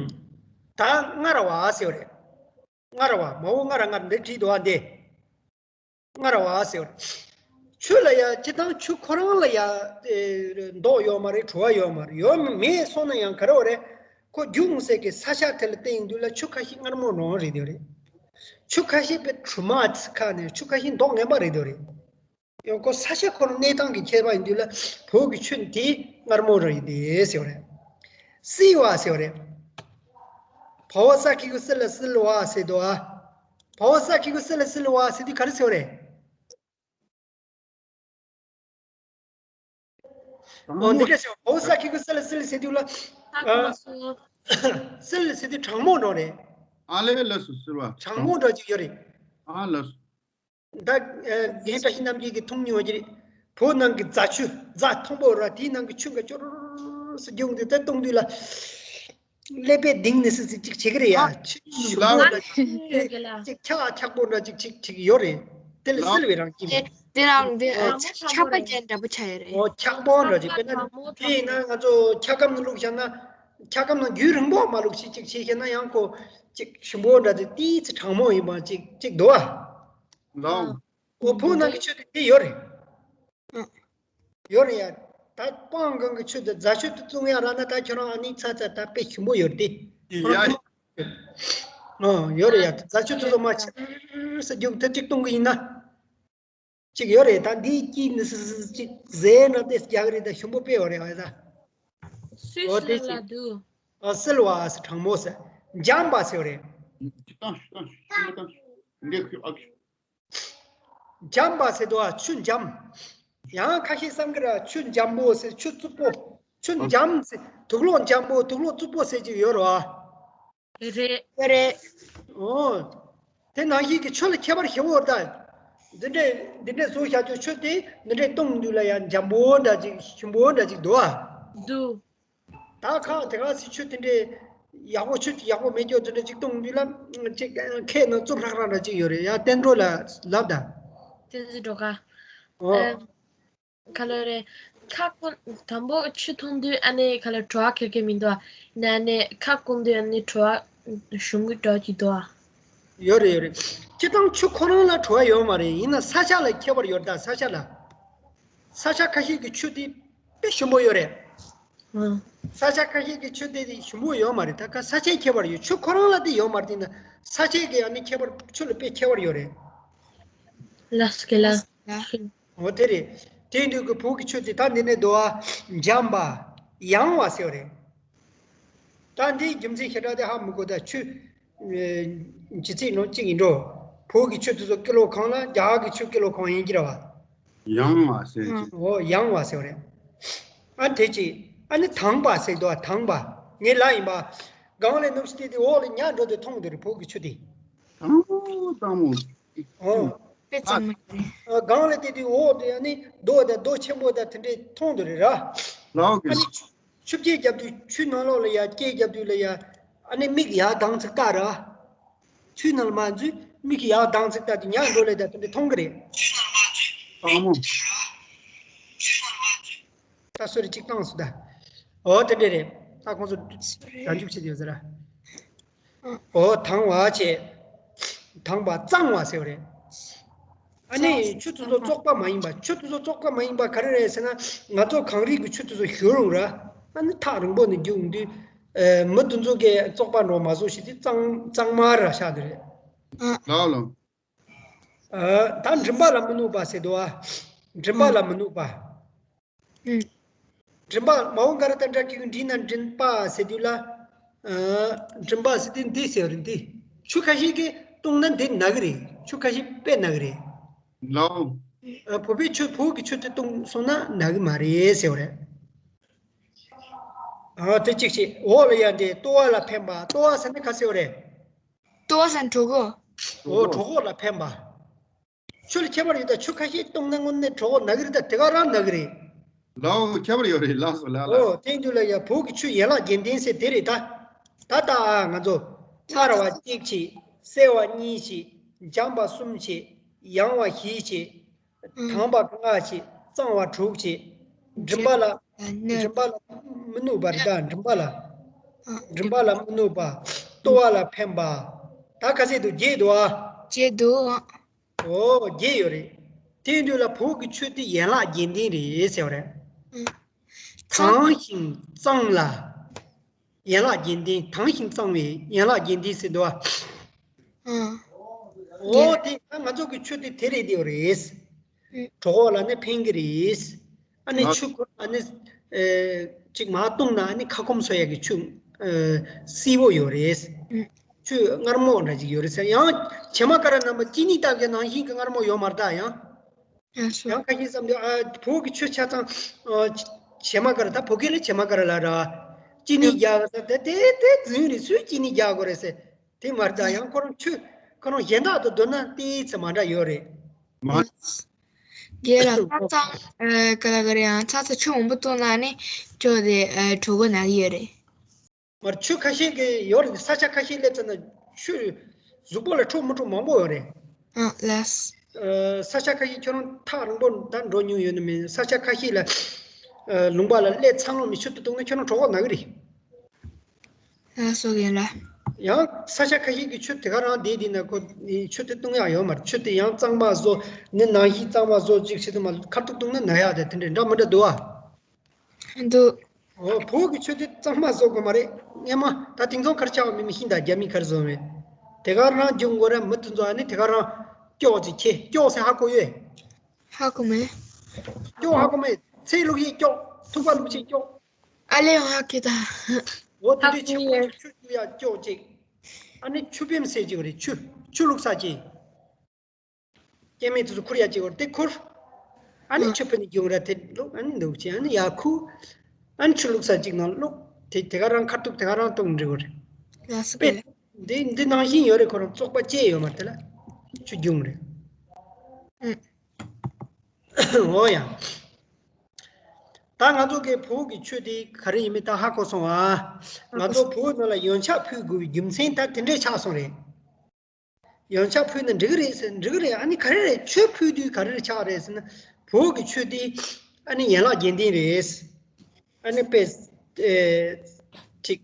ད་ལྔ་ར་བ་ཟེར་བ་རེད། ལྔ་ར་བ་མ་འོ་ལྔ་ར་ལྔ་འདི་བྲིས་འདུག་ཨ་འདི། ལྔ་ར་བ་ཟེར་བ། ཆུ་ལ་ཡ་སྤྱི་བཏང་ཆུ་ཁོ་རང་ལ་ཡ་མདོག་ཡོད་མ་རེད། བྲོ་བ་ཡོད་མ་རེད། ཡོད་མེད་སོང་ན་ཡང་ག་རེ་བ་རེད། ཁོ་རྒྱུག་འོང་སའི་གི་ས་ཆ་དེ་ལ་བལྟས་ཡོང་དུས་ལ་ཆུ་ཁ་ཤས་མངར་མོ་རང་རེད་དེ་རེད། ཆུ་ཁ་ཤས་དཔེ་གྲུ་མ་ཁ་ནས་ཆུ་ཁ་ཤས་མདོག་ངན་པ་རེད་དེ་རེད། ཡང་ཁོ་ས་ཆ་ཁོ་རང་གནས་སྟངས་ཀྱི་ཁྱད་པར་ཡིན་དུས་ལ་བོད་ཀྱི་ཆུ་དེ་མངར་མོ་རང་ཡིན་དེ་ཟེར་བ་རེད། བསིལ་བ་ཟེར་བ་རེད། བ་འོག་ས་ཁྱི་གུ་བསིལ་ལ་བསིལ་བ་ཟེར་དོ་ཨ། བ་འོག་ས་ཁྱི་གུ་བསིལ་ལ་བསིལ་བ་ཟེར་དུས་ག་རེ་ཟེར་བ་རེད། གྲང་མོ། འོ་འདི་འདྲ་ཟེར་བ། བ་འོག་ས་ཁྱི་གུ་བསིལ་ལ་བསིལ་ཟེར་དུས་ལ། ཨ། བསིལ་ཟེར་དུས་གྲང་མོ་འདྲ་རེད། ཨ་ལས་ལགས་སོ་བསིལ་བ། གྲང་མོ་འདྲ་ཅིག་ཡོད་རེད། ཨ་ལགས་སོ། ད་རྒན་བཀྲ་ཤིས་རྣམ་རྒྱལ་གྱིས་མཐོང་མྱོང་གི་རེད། བོད་ནང་གི་རྫ་ཆུ་རྫ་མཐོན་པོ་ར་དེའི་ནང་གི་ཆུ་འགའ་ཅོར་སུ་རྒྱུག་འདུག་ད་གཏོང་དུས་ལ། ཀླད་པའི་གདིང་ནས་སི་སི་ཅིག་བྱེད་ཀྱི་རེད་ཡ། ཨ། ཆུ་ཞུམ་པོ་འདྲ་ཅིག་ཅིག་འཁྱག་འཁྱག་པོ་འདྲ་ཅིག་ཅིག་ཅིག་ཡོད་རེད། དེ་ལ་བསིལ་བའི་རང་བཞིན་རེད། དེ་རང་དེ་ཨ་ཆགས་པ་ཅན་འདྲ་པོ་ཆགས་ཡོད་རེད། ཨོ་འཁྱག་པོ་འདྲ་ཅིག་དཔེར་ན་དེ་ཡིན་ན་ང་ཚོ་འཁྱག་སྒམ་ནང་བླུགས་བཞག་ན། འཁྱག་སྒམ་ནང་རྒྱུན་རིང་པོ་མ་བླུགས་ཤིག་ཅིག་བྱས་བཞག་ན་ཡང་ཁོ་ཅིག་ཞུམ་པོ་འདྲ་ཅིག་ཏིས་ཙི་གྲང་མོ་ཡིན་པ་ཅིག་ཅིག་འདུག་ཨ། ལའོ། ཨོ་བོད་ནང་གི་ཆུ་དེ་དེ་ཡོད་རེད། ཨ། ཡོད་རེད་ཡ། ད་སྤང་གང་གི་ཆུ་དེ་རྫ་ཆུ་དེ་བཙོང་ཡ་རག་ན་ད་ཁྱོད་རང་ཨ་ནི་ཚ་ཚ་ད་དཔེ་ཞིམ་པོ་ཡོད་དེ། ཡ། ཨོ་ཡོད་རེད་ཡ། རྫ་ཆུ་དེ་ཚོ་མ་ཕྱིར་ས་རྒྱུག་ཐེབས་གཅིག་གཏོང་གི་ཡིན་ན། གཅིག་ཡོད་རེད། ད་འདིའི་དཀྱིལ་ནས་སི་སི་སི་གཅིག་ཟེར་ན་དེ་རྒྱག་རེད། ད་ཞིམ་པོ་དཔེ་ཡོད་རེད། ཨ་ད། སུས་འོ་དེ་སུ་ལ་གཅིག་འདུག་ཨ་སིལ་བ་ཨ་སི་གྲང་མོ་ཟེར། འཇམ་པ་ཟེར་བ་རེད། ཅི་བཏང་ཞུ་བཏང་ཞུ་ཞུ་མ་བཏང་ཞུ་འདི་ཁུ་ཨ་ཁུ། འཇམ་པ་ཟེར་དུས་ཨ་ཆུ་འཇམ། ཡང་ཁ་ཤས་བསམ་གི་ར་ཆུ་འཇམ་པོ་ཟེར། ཆུ་རྩུབ་པོ། ཆུ་འཇམ་ཟེར། དུག་ལོག་འཇམ་པོ་དུག་ལོག་རྩུབ་པོ་ཟེར་གྱི་ཡོད་རེད་བ། རེད། རེད། ཨོ། དེ་ནང་བཞིན་གྱི་ཆུ་ལ་ཁྱད་པར་ཞེ་པོ་ཡོད་ད། འདི་འདྲས་འདི་འདྲས་བཟོ་བྱ་རྒྱུ་ཆུ་དེ་འདི་འདྲས་བཏུང་དུས་ལ་ཡང་འཇམ་པོ་འདྲ་ཅིག་ཞིམ་པོ་འདྲ་ཅིག་འདུག་ཨ། འདུག་ད་ཁ་དེ་ག་སི་ཆུ་དེ་འདྲས་ཡག་པོ་ཆུ་ཡག་པོ་མེད་རྒྱུ་དེ་འདྲས་ཅིག་བཏུང་དུས་ལ་ཅིག་ཁའི་ནང་རྩུབ་ཧྲག་ཧྲག་འདྲ་ཅིག་ཡོད་རེད། ཡང་བསྟན་འགྲོ་ལ་ལབ་ད། བསྟན་འཛིན་སྒྲོལ་དཀར། ཨོ། ཨ། ག་ལེར་རེད། ཁ་སྐོམ། དང་པོ་ཆུ་འཐུང་དུས་ཨ་ནི་ག་ལེར་བྲོ་བ་ཁེར་ཁེར་མི་འདུག་ཨ། ནས་ཨ་ནི་ཁ་སྐོམ་དུས་ཨ་ནི་བྲོ་བ་ཞུམ་གི་འདྲ་ཅིག་འདུག་ཨ། ཡོད་རེད་ཡོད་རེད། སྤྱིར་བཏང་ཆུ་ཁོ་རང་ལ་བྲོ་བ་ཡོད་མ་རེད། ཡིན་ན་ས་ཆ་ལ་ཁྱད་པར་ཡོད་ད། ས་ཆ་ལ། ས་ཆ་ཁ་ཤས་ཀྱི་ཆུ་དེ་དཔེ་ཞིམ་པོ་ཡོད་རེད། ཨང་། ས་ཆ་ཁ་ཤས་ཀྱི་ཆུ་དེ་དེ་ཞིམ་པོ་ཡོད་མ་རེད། ད་ཁ་ས་ཆའི་ཁྱད་པར་ཡོད། ཆུ་ཁོ་རང་ལ་དེ་ཡོད་མ་རེད། དེ་ན་ས་ཆའི་གི་ཨ་ནི་ཁྱད་པར་ཆུ་ལ་དཔེ་ཁྱད་པར་ཡོད་རེད། ལགས་སོ་ལགས་སོ། འོ་དེ་རེད། དེ་དུས་ཀྱི་བོད་ཀྱི་ཆུ་དེ་ད་འདི་ནས་འདུག་ཨ། འཇམ་པ། ཡང་བ་ཟེར་བ་རེད། ད་འདིའི་རྒྱུ་མཚན་ཞེ་དྲག་དེ་ཧ་མི་གོ། ད་ཆུ་ཨེ་ཇི་སྲིད་ནང་གཅིག་ཡིན་འགྲོ། བོད་ཀྱི་ཆུ་དེ་ཚོ་ཀི་ལོ་གང་ལ་རྒྱ་གར་གྱི་ཆུ་ཀི་ལོ་གང་ཡིན་གྱི་རེད་བ། ཡང་བ་ཟེར་གྱི། འོ་ཡང་བ་ཟེར་བ་རེད། ཨ་དེ་གཅིག་ཨ་ནི་དྭངས་པ་ཟེར་འདུག་ཨ། དྭངས་པ། ངའི་ལ་ཡིན་པ། སྒང་ལ་ནུབ་སྟེ་དེ་འོག་ལ་ཉལ་འགྲོ་དེ་མཐོང་འདུག་རེད། བོད་ཀྱི་ཆུ་དེ། དྭངས་མོ་དྭངས་མོ། ཨོ། དཔེ་ཙམ་མ་རེད། ཨ་སྒང་ལ་དེ་དུས་འོག་དེ་ཨ་ནི་རྡོ་དང་རྡོ་ཆེན་པོ་དང་དེ་འདྲས་མཐོང་དུ་རེད་ར། ལའོ་གི། ཨ་ནི་ཆུ་ཆུ་སྐྱེས་རྒྱབ་དུས་ཆུ་ནང་ལོགས་ལ་ཡ་སྐྱེས་རྒྱབ་དུས་ལ་ཡ་ཨ་ནི་མིག་ཡར་གདངས་ཚིག་ལྟ་ར། ཆུ་ནང་ལ་མ་འཛུལ་མིག་ཡར་གདངས་ཚིག་ལྟ་དུས་ཉག་འགྲོ་ལས་དང་དེ་འདྲས་མཐོང་གི་རེད། ཨ་མོ། ད་སོ་རེ་གཅིག་བཏང་སོང་ད། ཨོ་དེ་འདྲས་རེད། ད་ཁོང་ཚོ་བྱང་ཆུབ་བྱེད་ཡོད་ཟེར་ར། ཨོ་དྭངས་བ་བྱས། དྭངས་པ་གཙང་བ་ཟེར་བ་རེད། ཨ་ནི་ཆུ་དེ་ཚོ་བཙོག་པ་མ་ཡིན་པ། ཆུ་དེ་ཚོ་བཙོག་པ་མ་ཡིན་པ་ག་རེ་རེད་ཟེར་ན། ང་ཚོ་གངས་རི་གི་ཆུ་དེ་ཚོ་བཞུར་རུང་ར། ཨ་ནི་ཐག་རིང་པོ་ནས་རྒྱུག་དུས། ཨ་མི་དེ་ཚོ་གིས་བཙོག་པ་འགྲོ་མ་བཟོ་ཞེས་དེ་གཙང་གཙང་མ་ར་ཤག་དེ་རེད། ལའོ་ལའོ། ཨ་ད་མགྲིན་པ་ལ་མི་ནུབ་པ་ཟེར་འདུག་ཨ། མགྲིན་པ་ལ་མི་ནུབ་པ། ཨུ། མགྲིན་པ་མ་འོངས་ག་ར་ད་འདྲ་གི་འདྲི་ན་མགྲིན་པ་ཟེར་དུས་ལ། ཨ་མགྲིན་པ་ཟེར་དུས་འདི་ཟེར་རེད། འདི་ཆུ་ཁ་ཤས་ཀྱིས་བཏུང་ན་འདི་ན་གི་རེད། ཆུ་ཁ་ཤས་དཔེ་ན་གི་རེད། ལའོ། ཨ་བོད་པའི་ཆུ་བོད་ཀྱི་ཆུ་དེ་བཏུང་སོང་ན་ན་གི་མ་རེད་ཟེར་བ་རེད། ཨ་དེ་གཅིག་བྱས། འོག་ལ་ཡ་འདི་ལྟོ་བ་ལ་ཕན་པ། ལྟོ་བ་ཟེར་ན་ག་ཟེར་བ་རེད། ལྟོ་བ་ཟེར་ན་གྲོད་ཁོག་འོ་གྲོད་ཁོག་ལ་ཕན་པ། ཆུ་ལ་ཁྱད་པར་ཡོད་ད། ཆུ་ཁ་ཤས་བཏུང་ན་དངོས་གནས་གྲོད་ཁོག་ན་གི་རེད་ད། དེ་ག་རང་ན་གི་རེད། ལའོ་ཁྱད་པར་ཡོད་རེད། ལགས་སོ་ལགས་ལགས། ཨོ་དེ་འདུག་ལ་ཡ། བོད་ཀྱི་ཆུ་ཡན་ལག་བརྒྱད་ལྡན་ཟེར་དེ་རེད་ད། ད་ལྟ་ཨ་ང་ཚོ་སྔར་བ་གཅིག་བྱས། གསལ་བ་གཉིས་བྱས། འཇམ་པ་གསུམ་བྱས། ཡང་བ་བཞི་བྱས། དྭངས་པ་ལྔ་བྱས། གཙང་བ་དྲུག་བྱས། མགྲིན་པ་ལ། མགྲིན་པ་ལ་མི་ནུབ་པ་རེད་ད། མགྲིན་པ་ལ། མགྲིན་པ་ལ་མི་ནུབ་པ། ལྟོ་བ་ལ་ཕན་པ། ད་ག་ཚད་འདུག་བརྒྱད་འདུག་ཨ། བརྒྱད་འདུག་ཨོ་བརྒྱད་ཡོད་རེད། དེ་དུས་ལ་བོད་ཀྱི་ཆུ་དེ་ཡན་ལག་བརྒྱད་ལྡན་རེད་ཟེར་བ་རེད། དྭངས་ཤིང་གཙང་ལ། ཡན་ལག་བརྒྱད་ལྡན། དྭངས་ཤིང་གཙང་བའི་ཡན་ལག་བརྒྱད་ལྡན་ཟེར་འདུག་ཨ། ཨོ་དེ་ད་ང་ཚོ་གི་ཆུ་དེ་དེ་རེད་དེ་རེད། གྲོད་ཁོག་ལ་ནི་ཕན་གི་རེད། ཨ་ནི་ཆུ་ཁོ་ཨ་ནི་ཅིག་མ་བཏུང་ན་ཨ་ནི་ཁ་སྐོམ་སོ་ཡ་གི་ཆུ་བསིལ་བོ་ཡོད་རེད། ཆུ་མངར་མོ་འདྲ་ཅིག་ཡོད་རེད་ཟེར། ཡང་བྱེ་མ་ཀ་ར་རྣམ་པ་ཅི་ནི་ལྟ་བུའི་ནང་བཞིན་གི་མངར་མོ་ཡོད་མ་རེད་ད། ཡང་། ཡང་ཁ་ཤས་བསམ་དུས་ཨ་བོད་ཀྱི་ཆུ་ཆ་ཚང་། བྱེ་མ་ཀ་ར། ད་བོད་སྐད་ལ་བྱེ་མ་ཀ་ར་ལ་ར། ཅི་ནི་རྒྱག་གི་ཟེར་དེ་དེ་དེ་རྫུན་རེད། སུས་ཅི་ནི་རྒྱག་དགོས་རེད་ཟེར། དེ་མ་རེད་ད། ཡང་ཁོ་རང་ཆུ་ཁོ་རང་གཞན་དག་དང་བསྡུར་ན་ཏོག་ཙམ་མ་འདྲ་ཡོད་རེད། མ། རྒན་ལགས་ཆ་ཚང་། ཨ་ག་ལ་ག་རེ་ཡང་ཆ་ཚང་ཆུ་མང་པོ་བཏུང་ན་ནི་ཁྱོད་དེ་ཨ་གྲོད་ཁོག་ན་གི་ཡོད་རེད། མར་ཆུ་ཁ་ཤས་ཀྱི་ཡོད་རེད། ས་ཆ་ཁ་ཤས་སླེབས་ཚར་ན་ཆུ་གཟུགས་པོ་ལ་འཕྲོད་མི་འཕྲོད་མང་པོ་ཡོད་རེད། ཨ་ལགས། ཨ་ས་ཆ་ཁ་ཤས་ཁྱོད་རང་ཐག་རིང་པོ་ད་འགྲོ་མྱོང་ཡོད་ནི་མིན། ས་ཆ་ཁ་ཤས་ལ་ཨ་ལུང་པ་ལ་སླེབས་ཚར་ལོང་མི་ཆུ་དེ་བཏུང་ན་ཁྱོད་རང་གྲོད་ཁོག་ན་གི་རེད། ལགས་སོ་རྒན་ལགས། ཡང་ས་ཆ་ཁ་ཤས་ཀྱི་ཆུ་དེ་ག་རང་བསྡད་དེ་ན་ཁོ་ཆུ་དེ་བཏུང་ཡག་ཡོད་མ་རེད། ཆུ་དེ་ཡང་གཙང་མ་བཟོ་ནི་ནང་བཞིན་གཙང་མ་བཟོ་ཅིག་བྱེད་དུ་མ་ཁ་ཐུག་བཏུང་ན་ན་ཡག་དེ་དེ་འདྲ་འདྲ་མི་འདྲ་འདུག་ཨ། འདུག་ཨོ་བོད་ཀྱི་ཆུ་དེ་གཙང་མ་བཟོ་དགོས་མ་རེད། སྔས་མ་ད་དེང་སང་ག་རེ་ཆགས་པ་མི་མི་ཤེས་ད། རྒྱ་མི་ག་རེ་བཟོ་མེད། དེ་ག་རང་རྒྱུག་དགོས་ར། མི་དེ་ཚོ་ཨ་ནི་དེ་ག་རང་སྐྱོག་ཅིག་ཁྱེར། སྐྱོག་ཟེར་ཧ་གོ་ཡོད། ཧ་གོ་མེད། སྐྱོ་ཧ་གོ་མེད། ཚེ་ལུགས་ཡིན་སྐྱོ། ཐུག་པ་ལུགས་ཡིན་སྐྱོ། ཨ་ལེ་ཧ་གི་ད། འོ་དེ་འདྲའི་ཆུ་ཆུ་ཆུ་ཡ་སྐྱོ་ཅིག་ཨ་ནི་ཆུ་བེམ་སེ་ཅིག་རེད། ཆུ་ཆུ་བླུགས་ས་ཅིག་སྐྱེ་དམན་དེ་ཚོ་ཁུར་ཡ་ཅིག་བར་དེ་ཁུར། ཨ་ནི་ཨ། ཆུ་ཕུད་ནས་རྒྱུང་ར་དེ་བླུགས། ཨ་ནི་འདུག་ཅིག་ཨ་ནི་ཡར་ཁུ། ཨ་ནི་ཆུ་བླུགས་ས་ཅིག་ནང་བླུགས། དེ་དེ་ག་རང་ཁ་ཐུག་དེ་ག་རང་བཏུང་འགྲིག་གོ་རེད། ལགས་སོ་དཔེ་ལགས། འདི་འདི་ནང་བཞིན་ཡོད་རེད། ཁོ་རང་བཙོག་པ་ཅི་ཡོད་མ་རེད། དེ་ལ་ཆུ་རྒྱུང་རེད། ཨུ། འོ་ཡ། ད་ང་ཚོ་གི་བོད་ཀྱི་ཆོས་དེ་ག་རེ་ཡིན་མིན་ད་ཧ་གོ་སོང་ཨ། ང་ཚོ་བོད་ནང་ལ་ཡོན་ཆབ་ཕུལ་དགོས་པའི་རྒྱུ་མཚན་ད་དེ་འདྲས་ཆགས་སོང་རེད། ཡོན་ཆབ་ཕུལ་ན་འགྲིག་གི་རེད་ཟེར། འགྲིག་གི་རེད། ཨ་ནི་ག་རེ་རེད། ཆོས་ཕུལ་དུས་ག་རེ་རེད་ཆགས་རེད་ཟེར་ན། བོད་ཀྱི་ཆོས་དེ་ཨ་ནི་ཡན་ལག་བརྒྱད་ལྡན་རེད། ཨ་ནི་དཔེ་ཨེ་ཅིག་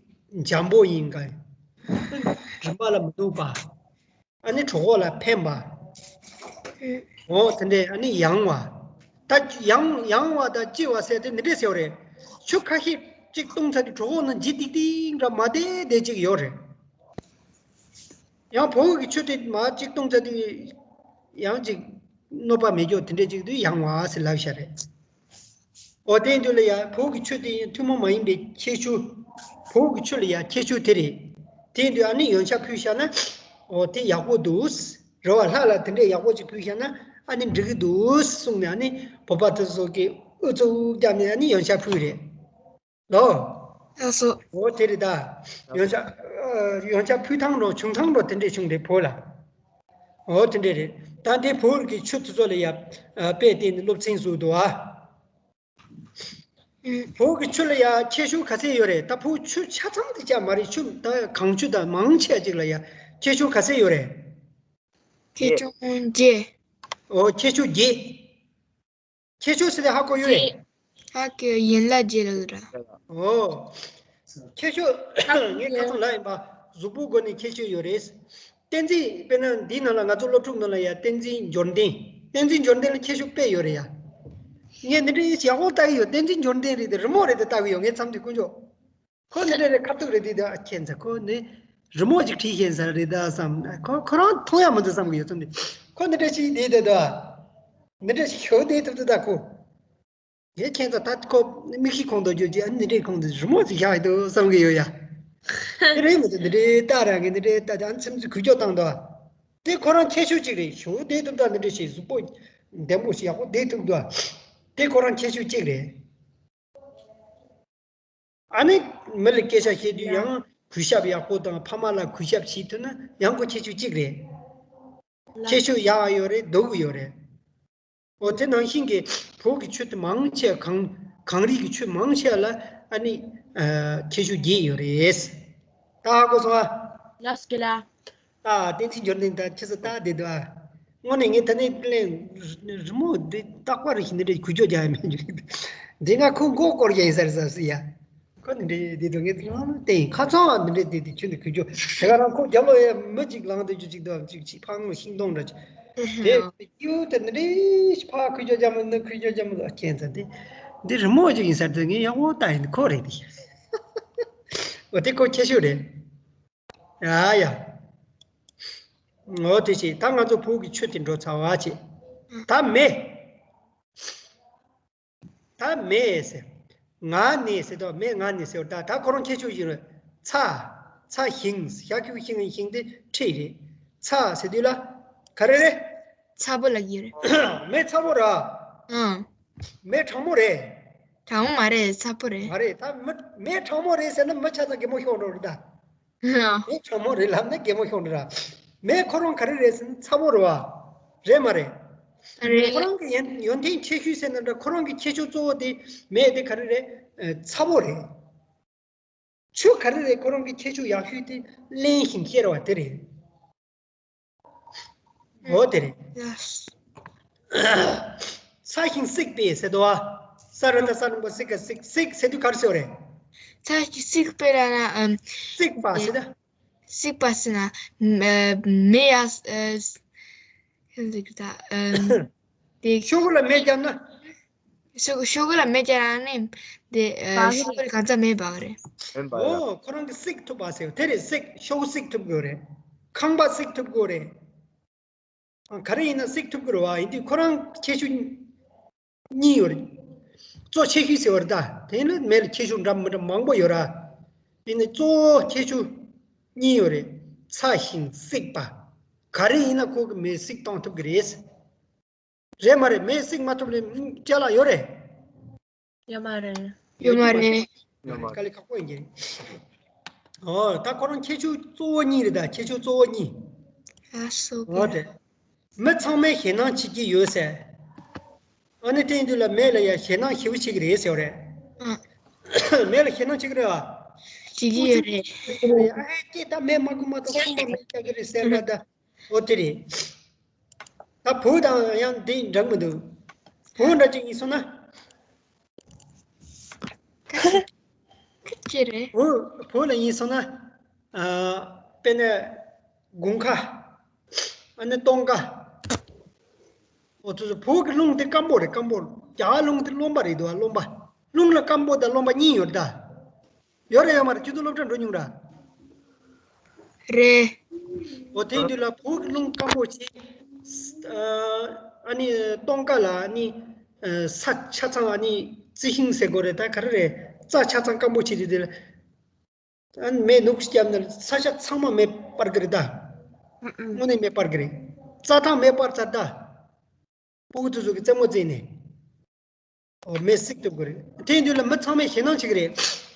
འཇམ་པོ་ཡིན་ག་རིམ་པ་ལ་མི་གཏུགས་པ། ཨ་ནི་གྲོད་ཁོག་ལ་ཕན་པ། འོ་དེ་འདྲས། ཨ་ནི་ཡང་བ། ད་ཡང་ཡང་བ་དང་ལྕི་བ་ཟེར་དེ་འདི་འདྲས་ཟེར་བ་རེད། ཆུ་ཁ་ཤས་ཅིག་བཏུང་ཚར་དུས་གྲོད་ཁོག་ནང་ལྗིད་ཏིག་ཏིག་འདྲ་མ་བདེ་བདེ་ཅིག་ཡོད་རེད། ཡང་བོད་ཀྱི་ཆུ་དེ་མར་ཅིག་བཏུང་ཚར་དུས་ཡང་ཅིག་གནོད་པ་མེད་ཀྱོག་དེ་འདྲས་ཅིག་དུས་ཡང་བ་ཟེར་ལབ་ཤ་རེད། འོ་དེ་དུས་ལ་ཡ་བོད་ཀྱི་ཆོས་དེ་ཡང་ཐུན་མོང་མ་ཡིན་པའི་ཁྱད་ཆོས། བོད་ཀྱི་ཆོས་ལ་ཡ་ཁྱད་ཆོས་དེ་རེད། དེ་དུས་ཨ་ནི་ཡོན་ཆབ་ཕུལ་ཤ་ན། འོ་དེ་ཡག་པོ་འདུག་རེད་བ། ལྷ་ལ་དེ་འདྲས་ཡག་པོ་ཅིག་ཕུལ་ཤ་ན་ཨ་ནི་འགྲིག་གི་འདུག་གསུངས་ནས། ཨ་ནི་བོད་པ་དེ་ཚོ་གིས་ཨུ་ཚུགས་བརྒྱབ་ནས་ཨ་ནི་ཡོན་ཆབ་ཕུལ་རེད། ལོ། ལགས་སོ། འོ་དེ་རེད་ད། ཡོན་ཆབ་ཡོན་ཆབ་ཕུལ་སྟངས་འགྲོ་བྱུང་སྟངས་འགྲོ་དེ་འདྲས་བྱུང་རེད་བོད་ལ། འོ་དེ་འདྲས་རེད། ད་འདི་བོད་ཀྱི་ཆོས་དེ་ཚོ་ལ་ཡ་དཔེ་བལྟས་ནས་སློབ་ཚན་བཟོས་འདུག་ཨ། ཨུ། བོད་ཀྱི་ཆོས་ལ་ཡ་ཁྱད་ཆོས་ག་ཚད་ཡོད་རེད། ད་བོད་ཆོས་ཆ་ཚང་དེ་ཅག་མ་རེད། ཆོས་ད་གང་ཆོས་ད་མང་ཆེ་ཅིག་ལ་ཡ་ཁྱད་ཆོས་ག་ཚད་ཡོད་རེད། ཁྱད་ཆོས་བརྒྱད། འོ་ཁྱད་ཆོས་བརྒྱད། ཁྱད་ཆོས་ཟེར་དེ་ཧ་གོ་ཡོད་རེད། ཧ་གོ། ཡན་ལག་བརྒྱད་ལ་ར། འོ། ཁྱད་ཆོས་ངས་ཁ་ཚང་ལ་ཡིན་པ་གཟུགས་པོའི་སྒོ་ནས་ཁྱད་ཆོས་ཡོད་རེད། བསྟན་འཛིན། དཔེར་ན་འདིའི་ནང་ལ་ང་ཚོ་སློབ་ཕྲུག་ནང་ལ་ཡ་བསྟན་འཛིན་འབྱོར་ལྡན། བསྟན་འཛིན་འབྱོར་ལྡན་ལ་ཁྱད་ཆོས་དཔེ་ཡོད་རེད་ཡ། ངས་འདི་འདྲའི་ཡག་པོ་ལྟ་གི་ཡོད། བསྟན་འཛིན་འབྱོར་ལྡན་རེད་དེ་རི་མོ་རེད་དེ་ལྟ་གི་ཡོད། ངས་མཚམས་དེ་དཀོན་མཆོག་ཁོ་འདི་འདྲ་རེད། ཁ་ཐུག་རེད་དེ་ད་ཁྱེད་ཚ་ཁོ་ནི་རི་མོ་ཅིག་བྲིས་ཤེས་ས་རེད་ད་བསམ། ཁོ་ཁོ་རང་མཐོང་ཡ་མི་འདུག་བསམ་གི་ཡོད་ཙམ་དེ། ཁོ་འདི་འདྲ་ཞིག་དེ་ད་ད་འདི་འདྲ་ཞིག་ཤོད་དེ་ཐུབ་ཐུབ་ད་ཁོ། ཡེ་ཁྱེད་ཚ་ད་ཁོ་མིག་ཤེལ་གོང་དུ་བརྗོད་ཀྱི་ཨ་ནི་འདི་འདྲའི་གོང་དུ་རི་མོ་ཅིག་བཞག་ཡོད་འདུག་བསམ་གི་ཡོད་ཡ། དེ་རེད་མི་འདུག་འདི་འདྲའི་ད་རང་གི་འདི་འདྲའི་ད་ད་མཚམས་ཚུལ་གུས་སྐྱོ་བཏང་འདུག་དེ་ཁོ་རང་ཁྱད་ཆོས་ཅིག་རེད། ཤོད་དེ་ཐུབ་ད་འདི་འདྲ་ཞིག་གཟུགས་པོ་ལྡེམ་པོ་ཞིག་ཡག་པོ་དེ་ཐུབ་འདུག་དེ་ཁོ་རང་ཁྱད་ཆོས་ཅིག་རེད། ཨ་ནི་མི་ལ་སྐད་ཆ་བཤད་དུས་ཡང་གུས་ཞབས་ཡག་པོ་དང་ཕ་མ་ལ་གུས་ཞབས་བྱེད་ཐུབ་ན་ཡང་ཁོ་ཁྱད་ཆོས་གཅིག་རེད། ཁྱད་ཆོས་ཡག་ཡོད་རེད། སྡུག་ཡོད་རེད། འོ་དེ་ནང་བཞིན་གྱི་བོད་ཀྱི་ཆོས་དེ་མང་ཆེ་གང་གངས་རི་གི་ཆོས་མང་ཆེ་ལ་ཨ་ནི་ཁྱད་ཆོས་བརྒྱད་ཡོད་རེད། ད་ཧ་གོ་སོང་ཨ། ལགས་སོ་ལགས། ད་བསྟན་འཛིན་འབྱོར་ལྡན་ད་ཁྱེད་ཚོ་ལྟ་བསྡད་འདུག་ཨ། དངོས་གནས་ངས་ད་ནས་ལན་རི་མོ་འདི་རྟག་པར་ཞིག་འདི་འདྲའི་གུས་སྐྱོ་རྒྱག་ཡ་མེད་རྒྱུ་རེད། འདི་ང་ཁོ་མགོ་སྐོར་རྒྱག་ཡིན་ས་རེད་ཟེར་སྲིད་ཡ། ཁོ་འདི་འདྲའི་འདི་དུ་ངས་ལང་བལྟས་ཡིན། ཁ་ཚང་བ་འདི་འདྲའི་འདི་འདི་ཁྱོད་འདི་གུས་སྐྱོ། དེ་ག་རང་ཁོ་རྒྱབ་ལོགས་ཡ་མི་གཅིག་ལངས་འདི་རྒྱུ་གཅིག་འདུག་ཨ། གཅིག་གཅིག་ཕག་མོ་ཤིང་སྡོང་འདྲ་གཅིག་དེ་ཡུ་དེ་འདི་འདྲའི་ཕག་གུས་སྐྱོ་རྒྱག་མི་འདི་གུས་སྐྱོ་རྒྱག་མི་འདུག་ཨ། ཁྱེད་ཚ་འདི་འདི་རི་མོ་གཅིག་ཡིན་ས་རེད། ངས་ཡག་པོ་ལྟ་ཡིན། ཁོ་རེད་འདི། འོ་དེ་ཁོ་ཁྱད་ཆོས་རེད། ཡ་ཡ། འོ་དེ་བྱས་ད་ང་ཚོ་བོད་ཀྱི་ཆོས་དེ་འགྲོ་ཚར་བ་བྱས། ད་མེ། ད་མེ་ཟེར། ང་ནི་ཟེར་དོ། མེ་ང་ནི་ཟེར་བ་ད་ད་ཁོ་རང་ཁྱད་ཆོས་ཡིན་རེད། ཚ། ཚ་ཞིང་། ཤ་ཁྱུག་ཤིང་ཤིང་དེ་ཁྲིད་རེད། ཚ་ཟེར་དུས་ལ་ག་རེ་རེད། ཚ་པོ་ལ་ཡིན་རེད། མེ་ཚ་པོ་ར། ཨང་། མེ་གྲང་མོ་རེད། གྲང་མོ་མ་རེད། ཚ་པོ་རེད། མ་རེད། ད་མི་མེ་གྲང་མོ་རེད་ཟེར་ན་མི་ཆ་ཚང་གད་མོ་ཤོར་འགྲོ་རེད་ད། ཨང་། མེ་གྲང་མོ་རེད་ལབ་ན་གད་མོ་ཤོར་འགྲོ་ར། མེ་ཁོ་རང་ག་རེ་རེད་ཟེར་ན་ཚ་པོ་རེད་བ། རེད་མ་རེད། རེད། ཁོ་རང་གི་ཡོན་ཡོན་ཏན་ཁྱད་ཆོས་ཟེར་ན་འདྲ། ཁོ་རང་གི་ཁྱད་ཆོས་གཙོ་བོ་དེ་མེ་དེ་ག་རེ་རེད། ཨ། ཚ་པོ་རེད། ཆུ་ག་རེ་རེད། ཁོ་རང་གི་ཁྱད་ཆོས་ཡག་ཤོས་དེ་བརླན་ཞིང་གཤེར་བ་དེ་རེད། འོ་དེ་རེད། ལགས། ཚ་ཞིང་བསྲེགས་པས་ཟེར་དོ་བ། ས་ར་ད་ས་རིང་པོ་བསྲེགས་ཀ་བསྲེགས། བསྲེགས་ཟེར་དུས་ག་རེ་ཟེར་བ་རེད། ཚ་ཞིང་བསྲེགས་པས་ལབ་ན། ཨམ། བསྲེགས་པ་ཟེར་ད། བསྲེགས་པ་ཟེར་ན། མེ་ཡ། ཨ། ཤིན་ཏུ་ད། ཨམ། དེ། ཤོག་གུ་ལ་མེ་བརྒྱབ་ན། ཤོག་ཤོག་གུ་ལ་མེ་བརྒྱབ་ན་ནི། དེ། ཨ། ཤོག་གུ་ལ་གང་ཚ་མེ་འབར་རེད། མེ་འབར་ཡ། འོ་ཁོ་རང་གི་བསྲེག་ཐུབ་པ་ཟེར་དེ་རེད། བསྲེག་ཤོག་བསྲེག་ཐུབ་དགོས་རེད། ཁང་པ་བསྲེག་ཐུབ་དགོས་རེད། ཨ། ག་རེ་ཡིན་ན་བསྲེག་ཐུབ་དགོས་རེད་བ། ཡིན་དུས་ཁོ་རང་ཁྱད་ཆོས་ གཉིས་ཡོད་རེད། གཙོ་ཆེ་ཤོས་ཟེར་བ་རེད་ད། དེ་ནི་མེ་ལ་ཁྱད་ཆོས་འདྲ་མི་འདྲ་མང་པོ་ཡོད་ར། དེ་ནི་གཙོ་བོ་ཁྱད་ཆོས་གཉིས་ཡོད་རེད། ཚ་ཞིང་བསྲེགས་པ། ག་རེ་ཡིན་ན་ཁོ་གི་མེ་བསྲེགས་གཏོང་ཐུབ་ཀྱི་རེད། རེད་མ་རེད། མེ་བསྲེགས་མ་ཐུབ་ལ་ཅ་ལག་ཡོད་རེད། ཡོད་མ་རེད། ཡོད་མ་རེད། ཡོད་མ་རེད། དཀའ་ལས་ཁག་པོ་ཡིན་གྱི་རེད། ཨོ་ད་ཁོ་རང་ཁྱད་ཆོས་གཙོ་བོ་གཉིས་རེད་ད། ཁྱད་ཆོས་གཙོ་བོ་གཉིས། ཨ་སོ་ཨོ་དེ། མི་ཚང་མས་ཞེད་སྣང་བྱེད་ཀྱི་ཡོད་ཟེར། ཨ་ནི་དེ་ཡིན་དུས་ལ་མེ་ལ་ཡ་ཞེད་སྣང་ཞེ་པོ་བྱེད་ཀྱི་རེད་ཟེར་བ་རེད། ཨ། མེ་ལ་ཞེད་སྣང་བྱེད་ཀྱི་རེད་བ། བྱེད་ཀྱི་ཡོད་རེད། ཨ་ཧེ་ཀྱེ་ད་མེ་མ་དགོས་མ་གཏོགས་ཁོ་མེ་རྒྱག་གི་རེད་ཟེར་ན་ད། ཨོ་དེ་རེད། ད་བུ་དང་ཡང་འདི་འདྲ་མི་འདུག་བུ་འདྲ་ཅིག་ཡིན་སོང་ན། ཁ་ཅི་རེད། བུ་བུ་ལ་ཡིན་སོང་ན། ཨ། དཔེར་ན། དགུན་ཁ། ཨ་ནི་སྟོན་ཁ། ཨོ་ཙི་ཙི་བུ་གི་རླུང་དེ་སྐམ་པོ་རེད། སྐམ་པོ། རྒྱ་གར་རླུང་དེ་རློན་པ་རེད་འདུག་རློན་པ། རླུང་ལ་སྐམ་པོ་དང་རློན་པ་གཉིས་ཡོད་རེད་ད། ཡོད་རེད་ཡོད་མ་རེད། ཁྱོད་ཚོ་སློབ་གྲྭ་འགྲོ་མྱོང་ར། རེད། འོ་དེ་དུས་ལ་བོད་ཀྱི་རླུང་སྐམ་པོ་བྱེད། ཨ་ནི་སྟོན་ཁ་ལ་ཨ་ནི་ས་ཆ་ཚང་ཨ་ནི་རྩི་ཤིང་ཟེར་དགོས་རེད་ད་ག་རེ་རེད། རྩྭ་ཆ་ཚང་སྐམ་པོ་བྱེད་དུས་དེ་ལ་ཨ་ནི་མེ་ནུབ་བརྒྱབ་ན་ས་ཆ་ཚང་མ་མེ་སྤར་གི་རེད་ད། དངོས་གནས་མེ་སྤར་གི་རེད། རྩྭ་ཐང་མེ་སྤར་ཚར་ད། སྤུ་གུ་དེ་ཚོ་གི་རྩེད་མོ་རྩེས་ནས། ཨོ་མེ་བསྲེག་ཐུབ་ཀྱི་རེད། དེ་ཡིན་དུས་ལ་མི་ཚང་མས་ཞེད་སྣང་བྱེད་ཀྱི་རེད།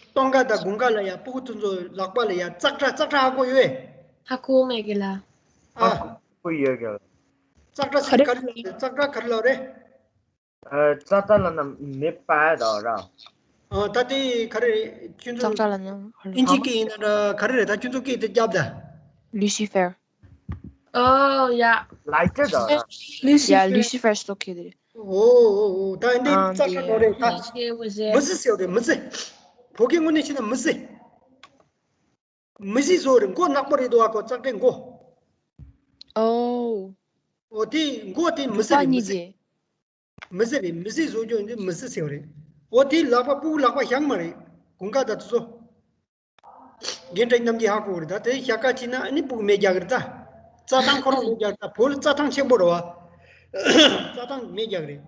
སྟོན་ཁ་དང་དགུན་ཁ་ལ་ཡ་སྤུ་གུ་དེ་ཚོ་ལག་པ་ལ་ཡ་ཙག་སྒྲ་ཙག་སྒྲ་ཧ་གོ་ཡོད། ཧ་གོ་མེད་ཀི་ལ། ཨ། ཧ་གོ་ཡོད་ཀི། ཙག་སྒྲ་ཟེར་ག་རེ་ལབ་རེད། ཙག་སྒྲ་ག་རེ་ལབ་རེད། ཙག་སྒྲ་ལབ་ན་མེ་སྤར་ཡ་ད་ར། ཨ་ད་དེ་ག་རེ་རེད་ཁྱོད་ཚོ། ཙག་སྒྲ་ལབ་ན། ཨིན་ཇི་སྐད་ཡིན་ན་འདྲ་ག་རེ་རེད། ད་ཁྱོད་ཚོ་སྐད་དེ་རྒྱབ་ད། Lucifer. Oh, yeah. Lighter ད་ར། Lucifer. Yeah, Lucifer is located. ཨོ་ཨོ་ཨོ་ད་འདི་ཙག་སྒྲ་ནོར་རེད་ད། མི་ཟེར་ཟེར་བ་རེད། མི་ཟེར། བོད་སྐད་དངོས་གནས་བྱས་ན་མི་ཟེར། མི་ཟེར་བཟོ་རེད། མགོ་ནག་པོ་རེད་འདུག་ཨ་ཁོ་ཙག་སྒྲའི་མགོ། ཨོ། ཨོ་དེ་མགོ་དེ་མི་ཟེར་རེད། མི་ཟེར། མི་ཟེར་རེད། མི་ཟེར་བཟོ་རྒྱུ་འདི་མི་ཟེར་ཟེར་བ་རེད། ཨོ་དེ་ལག་པ་སྤུ་གུ་ལག་པ་བཞག་མ་རེད། དགུན་ཁ་ད་དུ་ཚོ། རྒན་བཀྲ་ཤིས་རྣམ་རྒྱལ་ཧ་གོ་གི་རེད་ད། དེ་ཞྭ་ཁ་ཕྱིན་ན་ཨ་ནི་སྤུ་གུ་མེ་རྒྱག་གི་རེད་ད། རྩྭ་ཐང་ཁོ་རང་མེ་རྒྱག་གི་རེད་ད། བོད་ལ་རྩྭ་ཐང་ཆེན་པོ་རེད་བ། རྩྭ་ཐང་མེ་རྒྱག་གི་རེད།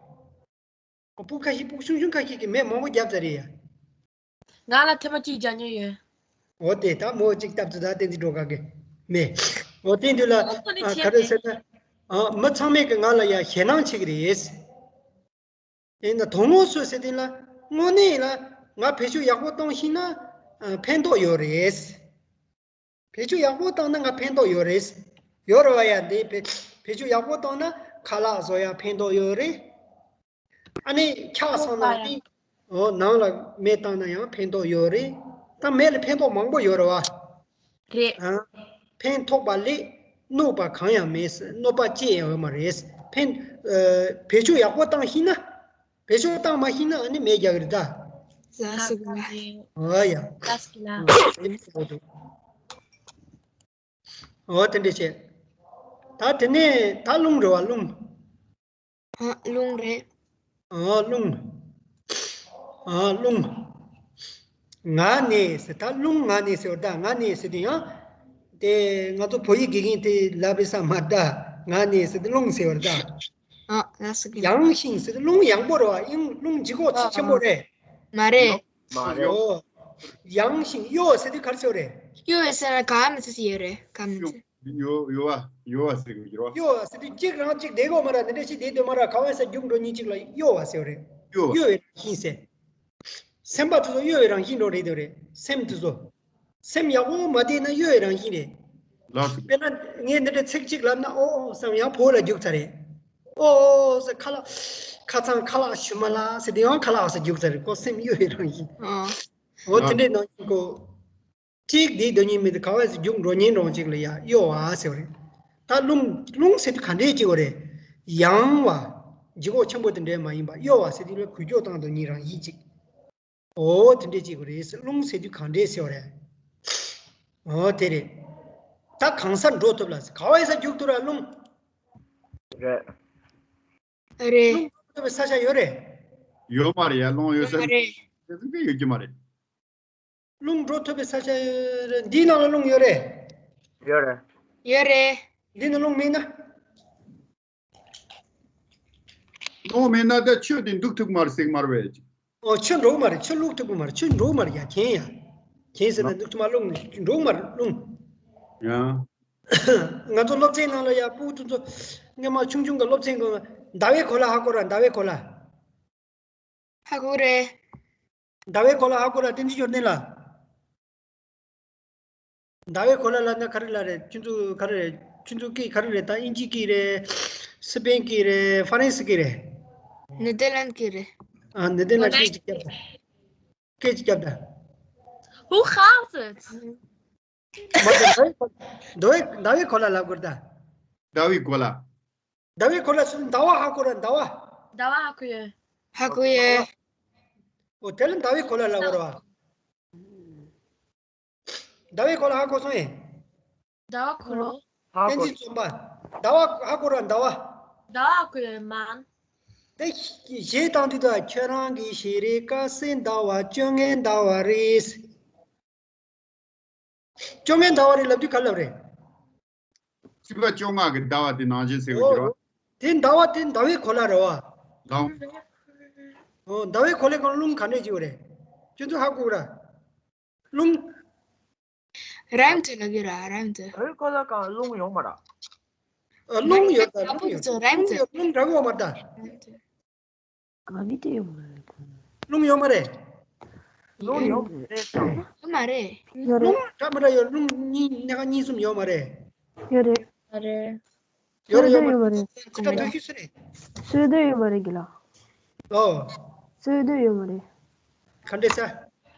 སྤུ་གུ་ཁ་ཤས་སྤུ་གུ་ཆུང་ཆུང་ཁ་ཤས་ཀྱིས་མེ་མང་པོ་བརྒྱབ་ཚར་རེད་ཡ། ང་ལ་ཐེངས་མ་གཅིག་རྒྱག་མྱོང་ཡོད། འོ་དེ་ད་མོ་གཅིག་སྟབས་ཚུ་ད་བསྟན་འཛིན་སྒྲོལ་དཀར་གི་མེ། འོ་དེ་དུས་ལ་ཨ་ག་རེ་ཟེར་ན། ཨ་མི་ཚང་མས་ཀྱི་ང་ལ་ཡ་ཞེད་སྣང་བྱེད་ཀྱི་རེད། དེ་ན་དོན་དངོས་སུ་ཟེར་དུས་ལ་དངོས་གནས་ལ་ང་བེད་སྤྱོད་ཡག་པོ་བཏང་ཤེས་ན་ཨ་ཕན་ཐོགས་ཡོད་རེད། བེད་སྤྱོད་ཡག་པོ་བཏང་ན་ང་ཕན་ཐོགས་ཡོད་རེད། ཡོད་རེད་བ་ཡ། འདི་བེད་བེད་སྤྱོད་ཡག་པོ་བཏང་ན་ཁ་ལག་བཟོ་ཡ་ཕན་ཐོགས་ཡོད་རེད། ཨ་ནི་འཁྱག་སོང་ན་ཡང་ཨོ་ནང་ལ་མེ་བཏང་ན་ཡང་ཕན་ཐོགས་ཡོད་རེད། ད་མེ་ལ་ཕན་ཐོགས་མང་པོ་ཡོད་རེད་བ། རེད། ཨ། ཕན་ཐོགས་པ་ལས་གནོད་པ་གང་ཡང་མེད། གནོད་པ་ཅི་ཡང་ཡོད་མ་རེད། ཕན་ཨ་བེད་སྤྱོད་ཡག་པོ་བཏང་ཤེས་ན། བེད་སྤྱོད་བཏང་མ་ཤེས་ན་ཨ་ནི་མེ་རྒྱག་གི་རེད་ད། ལགས་སོ་ལགས། ཨོ་ཡ། ལགས་སོ་ལགས། ཨོ་དེ་འདྲ་བྱས། ད་དེ་ནས་ད་རླུང་རེད་བ་རླུང་། ཨ་རླུང་རེད། ཨོ་རླུང་། ཨོ་རླུང་། ངག་ནས་ཟེར་ད་རླུང་ངག་ནས་ཟེར་བ་ད་ངག་ནས་ཟེར་དུས་ཡང་། དེ་ང་ཚོ་བོད་ཡིག་དགེ་རྒན་དེ་ལབ་པའི་ས་མ་ད་ངག་ནས་ཟེར་དུས་རླུང་ཟེར་བ་ད། ཨ་ལགས་སོ་གི། ཡང་ཞིང་ཟེར་དུས་རླུང་ཡངས་པོ་རེད་བ། ཡང་རླུང་ལྗིད་ཁོག་ཆེ་ཆེན་པོ་རེད། མ་རེད། མ་རེད། ཨོ། ཡང་ཞིང་གཡོ་བ་ཟེར་དུས་ག་རེ་ཟེར་བ་རེད། གཡོ་བའི་སར་ག་མི་ཚེ་ཡོད་རེད་ག་མི་ཚེ། ཡོ་ཡོ་བ་ཡོ་བ་ཟེར་གི་ཡོ་བ། གཡོ་བ་ཟེར་དུས་གཅིག་རང་གཅིག་བསྡད་དགོས་མ་ར། འདི་འདྲ་ཞིག་བསྡད་སྡོད་མ་ར། ག་བ་ས་རྒྱུག་འགྲོ་ཉིན་གཅིག་ལ་གཡོ་བ་ཟེར་བ་རེད། གཡོ་བ། གཡོ་བའི་རང་བཞིན་ཟེར། སེམས་པ་དེ་ཚོ་གཡོ་བའི་རང་བཞིན་འགྲོ་རེད་དེ་རེད། སེམས་དེ་ཚོ། སེམས་ཡག་པོ་མ་བསྡད་ན་གཡོ་བའི་རང་བཞིན་རེད། ལགས་སོ། དཔེར་ན་ངས་འདི་འདྲ་ཚིག་གཅིག་ལབ་ན་ཨོ་ཨོ་བསམ་ཡང་བོད་ལ་རྒྱུག་ཚར་རེད། ཨོ་ཨོ་ཟེར་ཁ་ལག་ཁ་ཚང་ཁ་ལག་ཞུ་མ་ལ་ཟེར་དེ་ཡང་ཁ་ལག་ཟེར་རྒྱུག་ཚར་རེད། ཁོ་སེམས་གཡོ་བའི་རང་བཞིན། ཨོ་དེ་འདྲའི་ནང་བཞིན་ཁོ། གཅིག་དེའི་དོན་སྙིང་མེད་དུ་ག་བ་ཟེར་རྒྱུག་འགྲོ་ཉིན་རང་གཅིག་ལ་ཡ་གཡོ་བ་ཟེར་བ་རེད། ད་རླུང་རླུང་ཟེར་དུས་ག་འདྲའི་གཅིག་བ་རེད། ཡང་བ། ལྗིད་ཁོག་ཆེན་པོ་དེ་འདྲའི་མ་ཡིན་པ་གཡོ་བ་ཟེར་དུས་ལ་འགུལ་སྐྱོད་བཏང་དོན་སྙིང་རང་བཞིན་གཅིག་ཨོ་དེ་འདྲའི་གཅིག་བ་རེད་ཟེར། རླུང་ཟེར་དུས་ག་འདྲའི་ཟེར་བ་རེད། ཨོ་དེ་རེད། ད་གང་སར་འགྲོ་ཐུབ་ལ་ཟེར་ག་བ་ཡིན་ས་རྒྱུག་ཐུབ་ར་རླུང་། རེད། རེད། རླུང་འགྲོ་ཐུབ་པའི་ས་ཆ་ཡོད་རེད། ཡོད་མ་རེད་ཡ། རླུང་ཡོད་ས་ཡོད་མ་རེད། དེ་ཚོ་ཡོད་ཀྱི་མ་རེད། རླུང་འགྲོ་ཐུབ་པའི་ས་ཆ་ཡོད་རེད། འདིའི་ནང་ལ་རླུང་ཡོད་རེད། ཡོད་རེད། ཡོད་རེད། འདི་ནི་རླུང་མིན་ན། རླུང་མེད་ན་ད་ཆུ་དེ་འདུག་ཐུབ་མ་རེད་ཟེར་གི་མ་རེད་པས། ཨོ་ཆུ་འགྲོ་གི་མ་རེད། ཆུ་བླུག་ཐུབ་གི་མ་རེད། ཆུ་འགྲོ་གི་མ་རེད་ཡ། གྱེན་ཡ། གྱེན་ཟེར་ན་འདུག་ཐུབ་མ། རླུང་འགྲོ་གི་མ་རེད། རླུང་། ཡ། ང་ཚོ་སློབ་ཚན་ནང་ལ་ཡ་སྤུ་གུ་དེ་ཚོ་སྔོན་མ་ཆུང་ཆུང་གི་སློབ་ཚན་གི་ཟླ་བའི་གོ་ལ་ཧ་གོ་ར། ཟླ་བའི་གོ་ལ། ཧ་གོ་རེད། ཟླ་བའི་གོ་ལ་ཧ་གོ་ར། དེ་འདྲ་ཡོད་ནི་ལ། ཟླ་བའི་གོ་ལ་ལབ་ན་ག་རེ་ལབ་རེད། ཁྱོད་ཚོ་ག་རེ་རེད། ཁྱོད་ཚོ་སྐད་ག་རེ་རེད། ད་དབྱིན་ཇི་སྐད་རེད། སི་པན་སྐད་རེད། ཧྥ་རན་སི་སྐད་རེད། ནེ་དར་ལན་སྐད་རེད། ཨ། ནེ་དར་ལན་སྐད་ཅིག་རྒྱབ་ད། སྐད་ཅིག་རྒྱབ་ད། Who calls it? མ་གཏོགས་ཟླ་བའི་གོ་ཟླ་བའི་ཟླ་བའི་གོ་ལ་ལབ་དགོས་རེད་ད། ཟླ་བའི་གོ་ལ། ཟླ་བའི་གོ་ལ་ཟེར་ན་ཟླ་བ་ཧ་གོ་ར། ཟླ་བ། ཟླ་བ་ཧ་གོ་ཡོད། ཧ་གོ་ཡོད། ཨོ་དེ་ལ་ཟླ་བའི་གོ་ལ་ལབ་དགོས་རེད་པ། ཟླ་བའི་གོ་ལ་ཧ་གོ་སོང་ངས། ཟླ་བ་གོ་ལ། ཧ་གོ། བསྟན་འཛིན་རྩོམ་པ། ཟླ་བ་ཧ་གོ་ར། ཟླ་བ། ཟླ་བ་ཧ་གོ་ཡོད་མ། དེ་གཞས་བཏང་དུས་ད་ཁྱོད་རང་གི་ཤེས་རིག་དཀའ་སའི་ཟླ་བ་བཅོ་ལྔའི་ཟླ་བ་རེད། བཅོ་ལྔའི་ཟླ་བ་རེད་ལབ་དུས་ག་ལབ་རེད། ཕྱི་པ་བཅོ་ལྔ་གི་ཟླ་བ་དེ་ནང་བཞིན་ཟེར་དགོས་ཀྱི་རེད་པ། དེ་ཟླ་བ་དེ་ཟླ་བའི་གོ་ལ་རེད་པ། ཟླ་བ། ཨོ་ཟླ་བའི་གོ་ལའི་སྒང་རླུང་ག་འདྲས་ཅིག་ཡོད་རེད། ཁྱོད་ཚོ་ཧ་གོ་ར། རླུང་། རེམ་ཏེ་ལབ་ཀྱི་ར། རེམ་ཏེ། ཟླ་བའི་གོ་ལ་སྒང་རླུང་ཡོད་མ་རེད། ཨ། རླུང་ཡོད་ད། རླུང་ཡོད། རླུང་ཡོད། རླུང་འདྲ་པོ་ཡོད་མ་རེད་ད། ག་ནི་དེ་ཡོད་མ་རེད། རླུང་ཡོད་མ་རེད། རླུང་ཡོད་མ་རེད། ཡོད་མ་རེད། ཡོད་རེད། རླུང་འདྲ་མི་འདྲ་ཡོད། རླུང་གཉིས། སྣ་ཁ་གཉིས་གསུམ་ཡོད་མ་རེད། ཡོད་རེད། ཡོད་རེད། ཡོད་མ་རེད། ཅི་འདྲ་འདུག་ཤེས་ས་རེད། སོ་སོ་ཡོད་མ་རེད་གི་ལ། ཨོ། སོ་སོ་ཡོད་མ་རེད། ག་འདྲས་ས།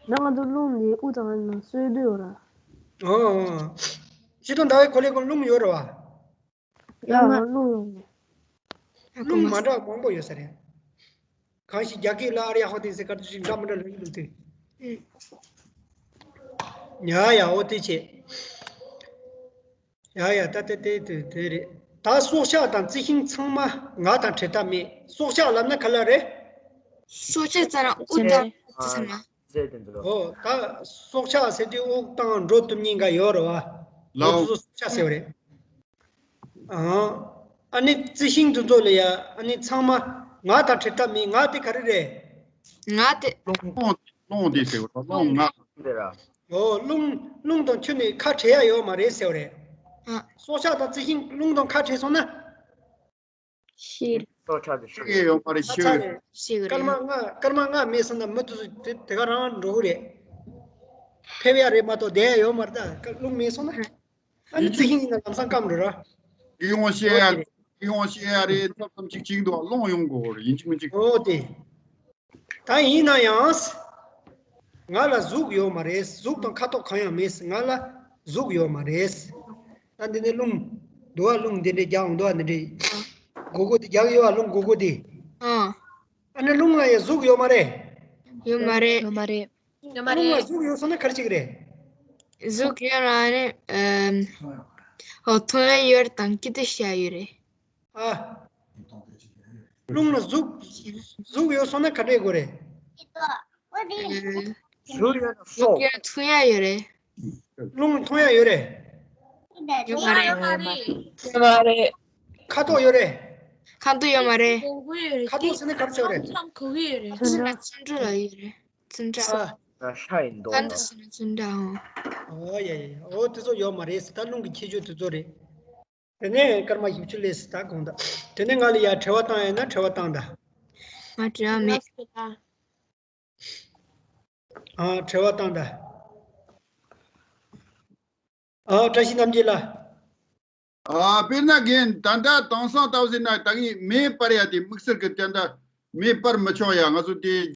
ན་ང་ཚོ་རླུང་ནི་དབུ་དང་ནང་སོ་སོ་ཡོད་ར། ཨོ། ཨོ། སྤྱིར་བཏང་ཟླ་བའི་གོ་ལའི་སྒང་རླུང་ཡོད་རེད་པ། ཡང་ན་རླུང་ཡོང་ནས། རླུང་མ་འདྲ་མང་པོ་ཡོད་ས་རེད། གང་ཞིག་རྒྱ་སྐད་ལ་ཨ་རི་ཡ་ཧོ་ཏི་ཟེར་ག་དུས་ཤིག་འདྲ་མི་འདྲ་ལབ་ཀྱི་འདུག་དུས། ཡ་ཡ། འོ་དེ་བྱས། ཡ་ཡ། ད་དེ་དེ་དེ་དེ་རེད། ད་སྲོག་ཆགས་དང་རྩི་ཤིང་ཚང་མ་ང་དང་འཕྲད་ཐབས་མེད། སྲོག་ཆགས་ལབ་ན་ག་ལ་རེད། སྲོག་ཆགས་ཚང་མ། དབུ་དང་ཚང་མ། ཟས་དེ་ཚོ། ཨོ་ད་སྲོག་ཆགས་ཟེར་དུས་དབུགས་བཏང་འགྲོ་ཐུབ་མཁན་འགའ་ཡོད་རེད་པ། ལའོ། དེ་ཚོ་སྲོག་ཆགས་ཟེར་བ་རེད། ཨང་། ཨ་ནི་རྩི་ཤིང་དེ་ཚོ་ལ་ཡ། ཨ་ནི་ཚང་མ་ང་དང་འཕྲད་ཐབས་མེད། ང་དེ་ག་རེ་རེད། ང་དེ། རླུང་། རླུང་དེ་ཟེར་བ་རེད། རླུང་ང་། དེ་ར། ཨོ་རླུང་། རླུང་དང་ཁྱོད་ནི་ཁ་བྲལ་ཡ་ཡོད་མ་རེད་ཟེར་བ་རེད། ཨ། སྲོག་ཆགས་དང་རྩི་ཤིང་རླུང་དང་ཁ་བྲལ་སོང་ན། ཤི། སྲོག་ཆགས་དེ་ཤི་གི་ཡོད་མ་རེད། ཤི་གི་ཡོད། ཤི་གི་རེད། སྐར་མ་ལྔ། སྐར་མ་ལྔ་མེད་སོང་ན་མི་དེ་ཚོ་དེ་དེ་ག་རང་འགྲོ་གི་རེད། ཕེབས་ཡ་རེད་མ་གཏོགས་བསྡད་ཡ་ཡོད་མ་རེད་ད། རླུང་མེད་སོང་ན། ཨ་ནི་རྩི་ཤིང་ཡིན་ན་ལམ་སང་སྐམ་འགྲོ་ར། ཡིད་འོང་བཤད་ཡ། ཡིད་འོང་བཤད་ཡ་རེད། ཐབས་ཙམ་ཅིག་བྱེད་ཀྱི་འདུག་རླུང་ཡོང་དགོས་རེད། ཡིན་གཅིག་མིན་གཅིག་ཨོ་དེ། ད་ཡིན་ན་ཡང་། ང་ལ་གཟུགས་ཡོད་མ་རེད། གཟུགས་དང་ཁ་དོག་གང་ཡང་མེད། ང་ལ་གཟུགས་ཡོད་མ་རེད། ད་འདི་ནས་རླུང་། དུ་བ་རླུང་འདི་འདྲས་རྒྱག་འོང་དུ་བ་འདི་འདྲས། སྒོར་སྒོར་འདི་རྒྱག་ཡོད་པ། རླུང་སྒོར་སྒོར་འདི། ཨ། ཨ་ནི་རླུང་ལ་ཡང་གཟུགས་ཡོད་མ་རེད། ཡོད་མ་རེད། ཡོད་མ་རེད། ཡོད་མ་རེད། རླུང་ལ་གཟུགས་ཡོད་སོང་ན་ག་རེ་བྱེད་ཀྱི་རེད། གཟུགས་ཡོད་ན་ཨ་ནི། ཨམ། ཨོ་མཐོང་ཡ་ཡོད་རེད་དང་སྐྱིད་དུ་བྱེད་ཡ་ཡོད་རེད། ཨ། རླུང་ལ་གཟུགས། གཟུགས་ཡོད་སོང་ན་ག་འདྲས་དགོས་རེད། ཨ། གཟུགས་ཡོད་ན་སོ། གཟུགས་ཡོད་མཐོང་ཡ་ཡོད་རེད། རླུང་མཐོང་ཡ་ཡོད་རེད། ཡོད་མ་རེད། ཡོད་མ་རེད། ཁ་དོག་ཡོད་རེད། ཁ་དོག་ཡོད་མ་རེད། ཁ་དོག་ཟེར་ན་ག་རེ་ཟེར་བ་རེད། ཁ་དོག་ཟེར་ན་ཚོན་ཁྲ་ལ་ཡོད་རེད། ཚོན་ཁྲ། ཨ། ཤ་ཡིན་དོ། ཁ་དོག་ཟེར་ན་ཚོན་ཁྲ། ཨོ། ཨོ་ཡ་ཡ་ཡ། ཨོ་དེ་ཚོ་ཡོད་མ་རེད་ཟེར། ད་རླུང་གི་ཁྱད་ཆོས་དེ་ཚོ་རེད། དེ་ནས་སྐར་མ་བཞི་བཅུ་སླེབས་ཟེར། ད་དགོངས་དག་དེ་ནས་ང་ལ་ཡ་དྲི་བ་བཏང་ཡ་ན་དྲི་བ་བཏང་དང་། ང་དྲི་བ་མེད། ཨ། དྲི་བ་བཏང་དང་། ཨ། བཀྲ་ཤིས་རྣམ་རྒྱལ་ལགས། ཨ། དཔེར་ན་རྒན་ད་ལྟ་དེང་སང་ལྟ་བུ་ཟེར་ན་ད་གིན་མེ་སྤར་ཡ་དེ་དམིགས་བསལ་གྱི་དེ་འདྲ་མེ་སྤར་མི་ཆོག་ཡ། ང་ཚོ་དེ།